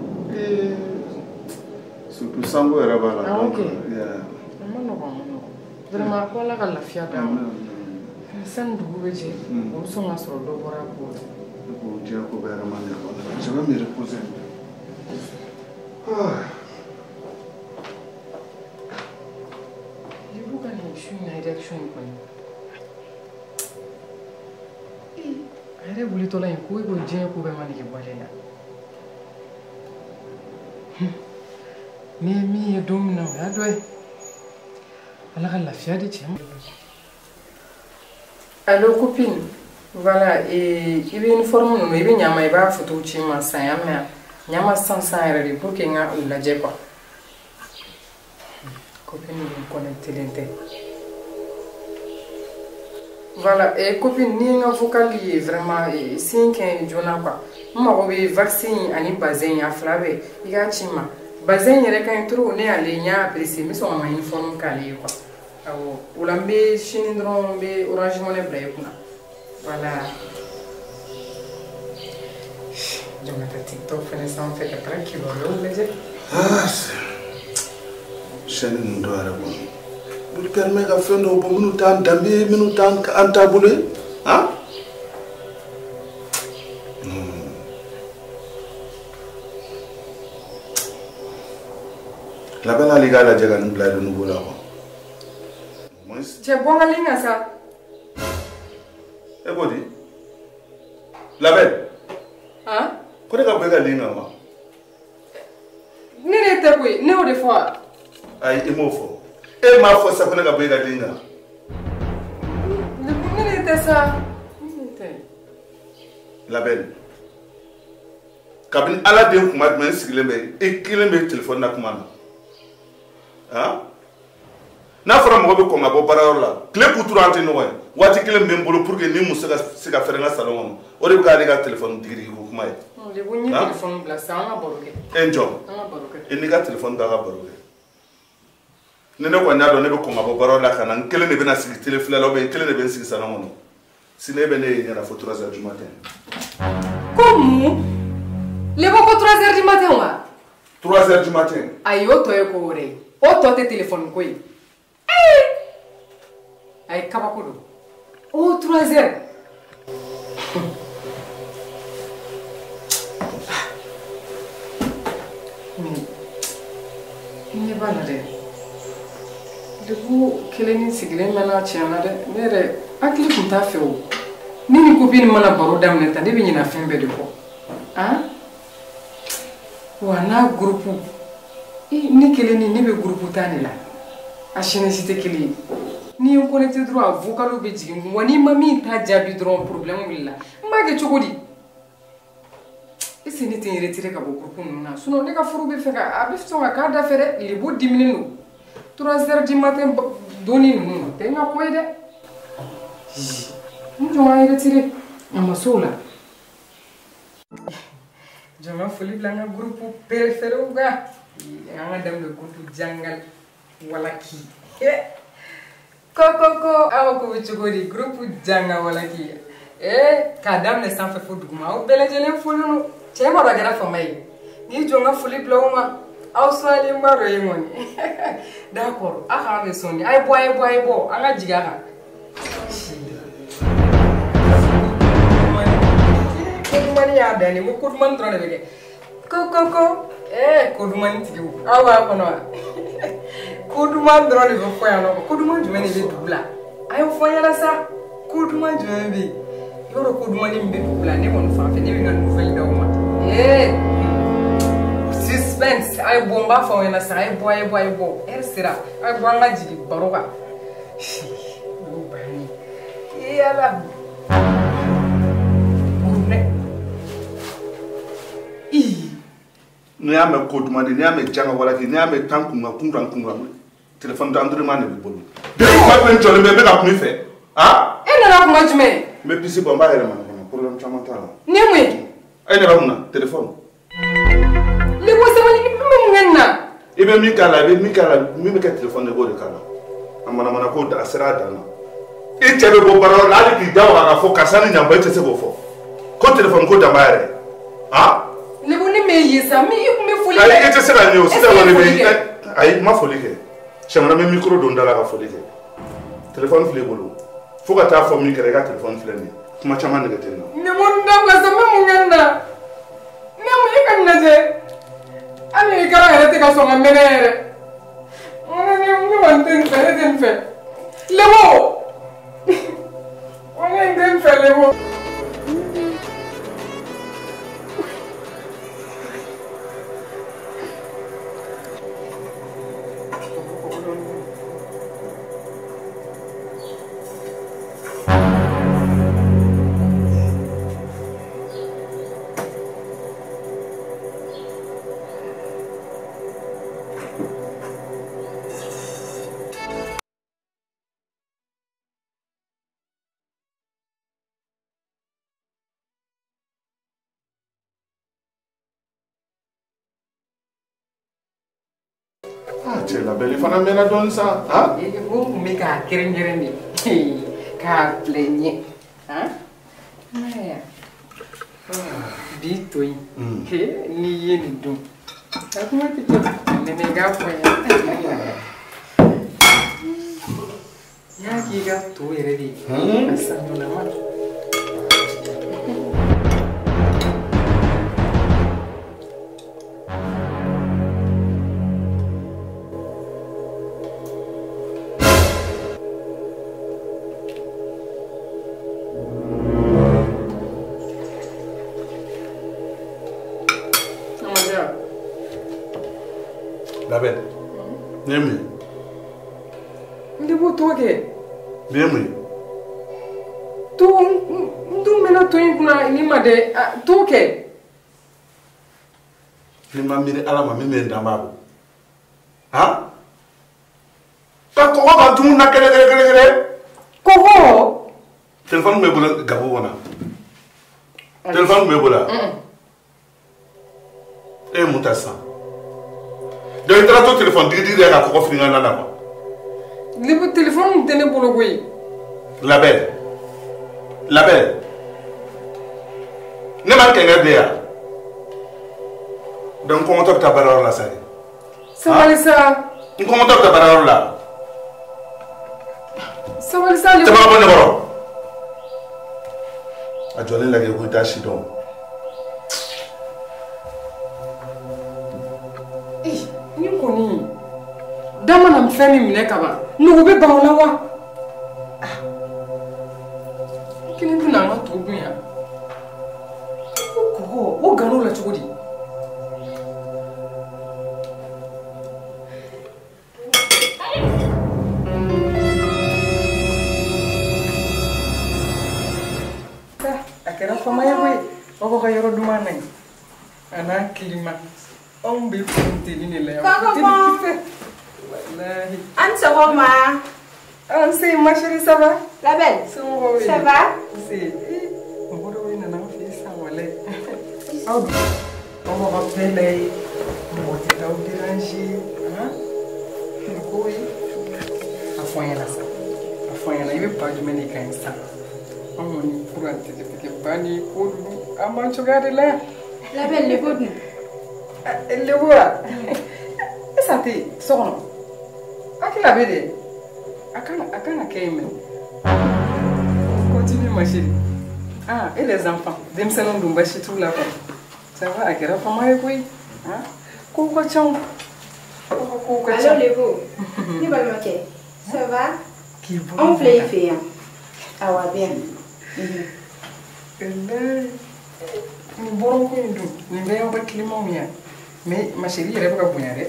Speaker 2: Surtout sanko yɛrɛ b'a la.
Speaker 1: Ah, ok. A ma nɔgɔn, a ma nɔgɔn. Vraiment, ko Ala ka lafiya d'a ma. Sani dugu bɛ jɛ, o bɛ sɔn ka sɔrɔ dɔ bɔra a ko la.
Speaker 2: Ne ko diɲɛ ko bɛɛ yɛrɛ ma ɲɛ quoi. Je vais me reposer.
Speaker 1: Lebo ka nin su in na réaction in kɔni. A yɛrɛ wulitɔla in ko e ko diɲɛ ko bɛɛ ma nege bɔ ale la. Ni ye min ye don min na o y'a dɔ ye. Ala ka lafiya di cɛ ma. Allo copine. Voilà, et i bɛ uniforme ninnu i bɛ ɲa ma i b'a photo ci n ma san ya mɛn ɲa ma san san yɛrɛ de pour que n ka u lajɛ quoi. Copine ninnu connecté tɛ. Voilà, et copine ni n ka vocal ye vraiment sin kɛ joona quoi. N mago bɛ vaccin ani bazin a fila bɛɛ i k'a ci n ma. Bazin yɛrɛ ka ɲi trop ne y'ale n y'a apprécier n bɛ sɔn ka n ka uniforme k'ale ye quoi. Awɔ, o la n bɛ sini dɔrɔn n bɛ Orange Money bila i kunna. Voilà. Jɔn ka taa TikTok fɛnɛ sanfɛ ka taga kibaruyaw lajɛ.
Speaker 2: Chaîne ninnu dɔw yɛrɛ kɔni b'u permet ka fɛn dɔw bɔ minnu t'an danbe ye minnu t'an an taabolo ye han. Labɛn hali k'a lajɛ ka nin bila renouveau la quoi.
Speaker 1: Cɛ bɔ n ka ligne kan sa.
Speaker 2: E ko di? Labɛn.
Speaker 1: Han?
Speaker 2: Ko ne ka bɔ e ka ligne kan wa?
Speaker 1: Ne de tɛ koyi, ne y'o de fɔ wa?
Speaker 2: Ayi, i m'o fɔ. E m'a fɔ sa ko ne ka bɔ e ka ligne kan.
Speaker 1: Ne de tɛ sa. Ne de tɛ.
Speaker 2: Labɛn. Kabini Ala den kuma jumɛn n sigilen bɛ i kelen bɛ telefɔni na kuma na. Han? N'a fɔra mɔgɔ bɛ kɔn ka bɔ baarayɔrɔ la tile kuturu an tɛ ɲɔgɔn ye waati kelen bɛ n bolo pour que ni muso ka se ka fɛrɛ n ka salon kɔnɔ o de bɛ k'ale ka telefɔni digidigi ko kuma ye.
Speaker 1: Lebu n ye telefɔni bila sisan an ka baro kɛ.
Speaker 2: E n jɔ.
Speaker 1: An ka baro kɛ.
Speaker 2: I n'i ka telefɔni ta ka baro kɛ. Ni ne kɔni y'a dɔn ne bɛ kɔn ka bɔ baarayɔrɔ la ka na n kelen de bɛna sigi tele filɛ la ou bien n kelen de bɛ n sigi salon kɔnɔ sini e bɛ ne ye ɲɛna fo 3 heures du matin.
Speaker 1: Ko mun? Lebu ko 3 heures du matin wa?
Speaker 2: 3 heures du matin.
Speaker 1: Ayi o tɔ ye ko wɛrɛ ye. O tɔ tɛ telefɔni ko ye. Ayi kabako don. O 3 heures. Mais n ɲɛ b'a la dɛ. Lebu kelen ni sigilen mɛnna tiɲɛ na dɛ. Ne yɛrɛ hakili tun t'a fɛ o. Ni ni copine mana baro daminɛ tan ne bɛ ɲinɛ fɛn bɛɛ de kɔ. Han? Wa n'a groupe ne kelen ni ne bɛ groupe tan de la. A chaîne si tɛ kelen ye. N'i ye n connecté dɔrɔn a vocal bɛ jigin wa n'i ma min ta jaabi dɔrɔn problème wulila. N b'a kɛ cogo di? Est ce que ne tɛ n retiré ka bɔ groupe ninnu na? Sinon ne ka furu bɛ fɛ ka a bɛ sɔn ka k'a da fɛ dɛ. Lebu diminen don. 3 heures du matin donni ninnu o tɛ n ka ko ye dɛ. N jɔ n ka retiré a ma s'o la. Jɔn ka foli bila n ka groupe préféré kan. An ka daminɛ groupe Jangal Walaki. Ko ko ko aw ko bɛ cogo di groupe Jangal Walaki. K'a daminɛ sanfɛ fo duguma aw bɛɛ lajɛlen foli don. Cɛ ma dɔn a kɛra fama ye. N'i jɔ n ka foli bila o ma aw sɔnlenba dɔ ye kɔni. D'accord, a kana bɛ sɔnni. A ye bɔ a ye bɔ a ye bɔ an ka jigin a kan. Ko dumani y'a dan ye, n ko ko dumani dɔrɔn de bɛ kɛ. Ko ko ko ko dumani tigiw aw b'a kɔnɔ wa? Ko duman dɔrɔn de bɛ fɔ yan nɔ. Ko duman jumɛn de bɛ dugu la? A y'o fɔ n ɲɛna sa. Ko duman jumɛn bɛ yen? I b'a dɔn ko dumani min bɛ dugu la ne kɔni fan fɛ ne bɛ n ka nouvelle d'aw ma. Suspense a ye bɔ n b'a fɔ aw ɲɛna sa a ye bɔ a ye bɔ a ye bɔ heure sera a ye bɔ an ka jigin baro kan. O banni. Ala.
Speaker 2: N'i y'a mɛn ko duman de n'i y'a mɛn Janga Walaki n'i y'a mɛn tan kunkan kunkan kunkan téléphone d'endurement de b'i bolo. Depuis kuma jumɛn n jɔlen bɛ n bɛ ka kuma i fɛ han.
Speaker 1: E nana kuma jumɛn?
Speaker 2: N bɛ puce bɔ n b'a yɛlɛma kɔnɔ problème caman t'a la.
Speaker 1: Ni mun ye?
Speaker 2: E ɲɛ bɛ mun na téléphone.
Speaker 1: Lebu sabali n bɛ mun kɛ nin na?
Speaker 2: I bɛ min k'a la i bɛ min k'a la min bɛ kɛ téléphone de b'o de k'a la. A manamana ko a sera a dan na. I cɛ bɛ bɔ baarayɔrɔ la hali k'i da waga k'a fɔ karisa ni ɲanba e tɛ se k'o fɔ. Ko téléphone ko danba yɛrɛ han.
Speaker 1: Lebu ne m'e ye sa min i kun bɛ foli kɛ.
Speaker 2: Ayi e tɛ se ka ɲɛ o sisan kɔni bɛ ayi n ma foli kɛ. Siɲɛ wɛrɛ n bɛ micro don da la ka foli kɛ. Téléphone filɛ i bolo fo ka taa fɔ min kɛra i ka téléphone filɛ nin ye kuma caman nege tɛ n na.
Speaker 1: Lebu n dabila sa n bɛ mun kɛ nin na? Ne mun e ka nin lajɛ? Hali i kɛra yɛrɛ tɛ ka sɔn ka mɛnɛ yɛrɛ. Ne kɔni tɛ nin fɛ ne tɛ nin fɛ. Lebu! Ne tɛ nin fɛ Lebu.
Speaker 2: Ah cɛ labɛnni fana mɛnna dɔɔni sa. Ah.
Speaker 1: N kun bɛ k'a kɛrɛnkɛrɛn de k'a bila i ɲɛ. Bi to in n'i ye nin dun a kuma tɛ kɛ nɛnɛ i k'a fɔ n ye. N y'a k'i ka to yɛrɛ de ye a sanulama.
Speaker 2: Labɛn. Nin ye mun ye?
Speaker 1: N de b'o to kɛ.
Speaker 2: Nin ye mun ye?
Speaker 1: To n dun mɛnna to in kunna nin ma dɛ to kɛ.
Speaker 2: Ni ma miiri Ala ma min bɛ n danbaa bɔ. Han? Ka kɔgɔ ka dumuni na kɛlɛ kɛlɛ kɛlɛ kɛlɛ.
Speaker 1: Kɔgɔ?
Speaker 2: Téléphone b'e bolo gabu kɔnɔ. Téléphone b'e bolo wa? E ye mun ta sisan? Donc i taara to téléphone digi digi la ka kɔgɔ fili n ka na na quoi.
Speaker 1: Lebu téléphone tɛ ne bolo koyi.
Speaker 2: Labɛn. Labɛn. Ne ma kɛngɛ de yan. Donc n kɔngɔtɔ bɛ taa baarayɔrɔ la sa de.
Speaker 1: Sabali sa.
Speaker 2: N kɔngɔtɔ bɛ taa baarayɔrɔ la.
Speaker 1: Sabali sa.
Speaker 2: Caman bɔ ne kɔrɔ. A jɔlen lajɛ ko i t'a si dɔn.
Speaker 1: Ni kɔni da mana fɛn min minɛ ka ban nugu bɛ ban o la wa? N kelen tɛna an ka to dun yan. Ko kɔgɔ o gan'o la cogo di? A kɛra fama ye koyi. Aw ka yɔrɔ duman na yen a n'a kilima. Anw bɛ funteni de la yan. Funteni kisɛ. Walahi.
Speaker 5: An sɔgɔma.
Speaker 1: Nse ma chérie, ça va?
Speaker 5: La belle.
Speaker 1: Somɔgɔw bɛ di?
Speaker 5: Ça va?
Speaker 1: Nse. Mɔgɔ dɔw nana an fɛ yen sisan walahi. Aw dun? Aw b'aw ka bɛɛ la ye. Mɔgɔ tɛ t'aw déranger. Han? Ko ye. A fɔ n ɲɛna sa. A fɔ n ɲɛna i bɛ ba jumɛn de kan sisan? Anw kɔni kuran tigɛ tigɛ ba ni ko ninnu an b'an cogoya de la yan.
Speaker 5: La belle, lebo dun?
Speaker 1: Lebu wa? E sa tɛ yen so kɔnɔ. Hakili la bɛ de. A kan ka kɛ yen mɛnɛ. Continue ma chérie. Ah, et les enfants? Denmisɛnninw dun baasi t'u la kɔni. Ça va, a kɛra fama ye koyi. Ah, kow ka ca o. Kow ka ca.
Speaker 5: Allo Lebo. Ne balimakɛ. Ça va?
Speaker 1: K'i bolo.
Speaker 5: Anw filɛ i fɛ yan. Awa a bɛ yan.
Speaker 1: Walayi. Nin bɔrɔko in dun, nin bɛɛ y'aw ka climatw ye yan. Mais ma chérie yɛrɛ bɛ ka bonya dɛ.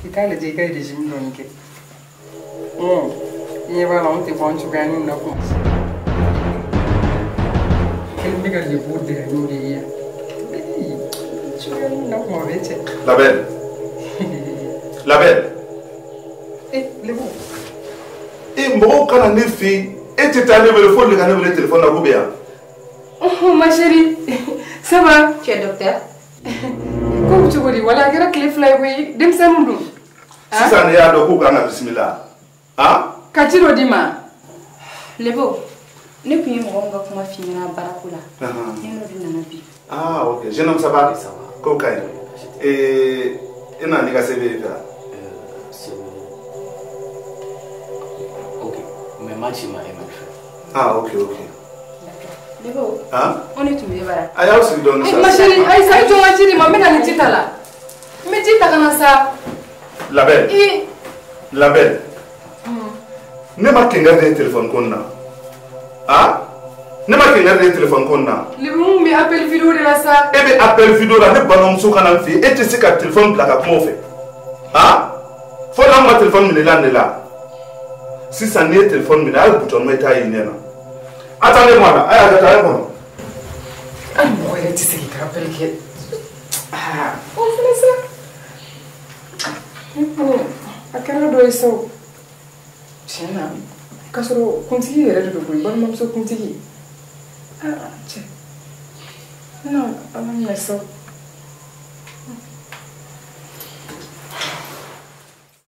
Speaker 1: I t'a lajɛ i ka régime dɔɔni kɛ. I ɲɛ b'a la anw tɛ bɔ an cogoyaninw na kuma. Kelen bɛ ka lebu dɛrɛninw de ye yan. Cogoyaninw na kuma bɛɛ cɛ.
Speaker 2: La belle. La belle.
Speaker 1: Eh, lebu.
Speaker 2: E mɔgɔw kana ne fɛ yen. E tɛ taa ne wele fo de ka ne wele téléphone na k'u bɛ yan.
Speaker 1: Oh, ma chérie, ça va?
Speaker 5: Tu es docteur?
Speaker 1: Ko bɛ cogo di? Wala a kɛra tile 2 ye koyi, denmisɛnninw dun.
Speaker 2: Sisan ne y'a dɔn k'u kan ka bisimila. Han?
Speaker 1: Ka ci dɔ d'i ma.
Speaker 5: Lebo, ne tun ye mɔgɔ min ka kuma f'i ɲɛna baarako la. Ne n'o de nana bi.
Speaker 2: Ah, ok. Jeune homme, ça va?
Speaker 6: Ça va.
Speaker 2: Ko ka ɲi. Eh, e nana n'i ka CV ye fɛ wa?
Speaker 6: CV. Ok, mais ma ci ma email fɛ.
Speaker 2: Ah, ok, ok.
Speaker 5: Lebo,
Speaker 2: Han?
Speaker 5: o ne tun bɛ bara.
Speaker 2: A y'aw sigi dɔɔni sa.
Speaker 1: Ma chérie, ayi sa, i jɔ n ka ci di ma, n bɛ na nin ci ta la. N bɛ ci ta ka na sa.
Speaker 2: La belle.
Speaker 1: I.
Speaker 2: La belle. Ne ma kɛngɛri de ye téléphone ko in na. Han? Ne ma kɛngɛri de ye téléphone ko in na.
Speaker 1: Lebu, n kun bɛ appel vidéo de la sa.
Speaker 2: E bɛ appel vidéo la, ne balimamuso ka na n fɛ yen, e tɛ se ka téléphone bila ka kuma o fɛ. Han? Fo n'anw ma téléphone minɛ la ne la. Sisan n'i ye téléphone minɛ, hali bouton ma i t'a ye i ɲɛ na. Attendez-moi là, a y'a kɛ tan, a ye kɔnɔ.
Speaker 1: Hali mɔgɔ yɛrɛ tɛ se k'i ka appel kɛ. Ah, o fana sa. Ne kɔni, a kɛra dɔ ye sa o. Tiɲɛ na, k'a sɔrɔ kuntigi yɛrɛ de don koyi, balimamuso kuntigi. Ah, cɛ. Non, ala minɛ sa o.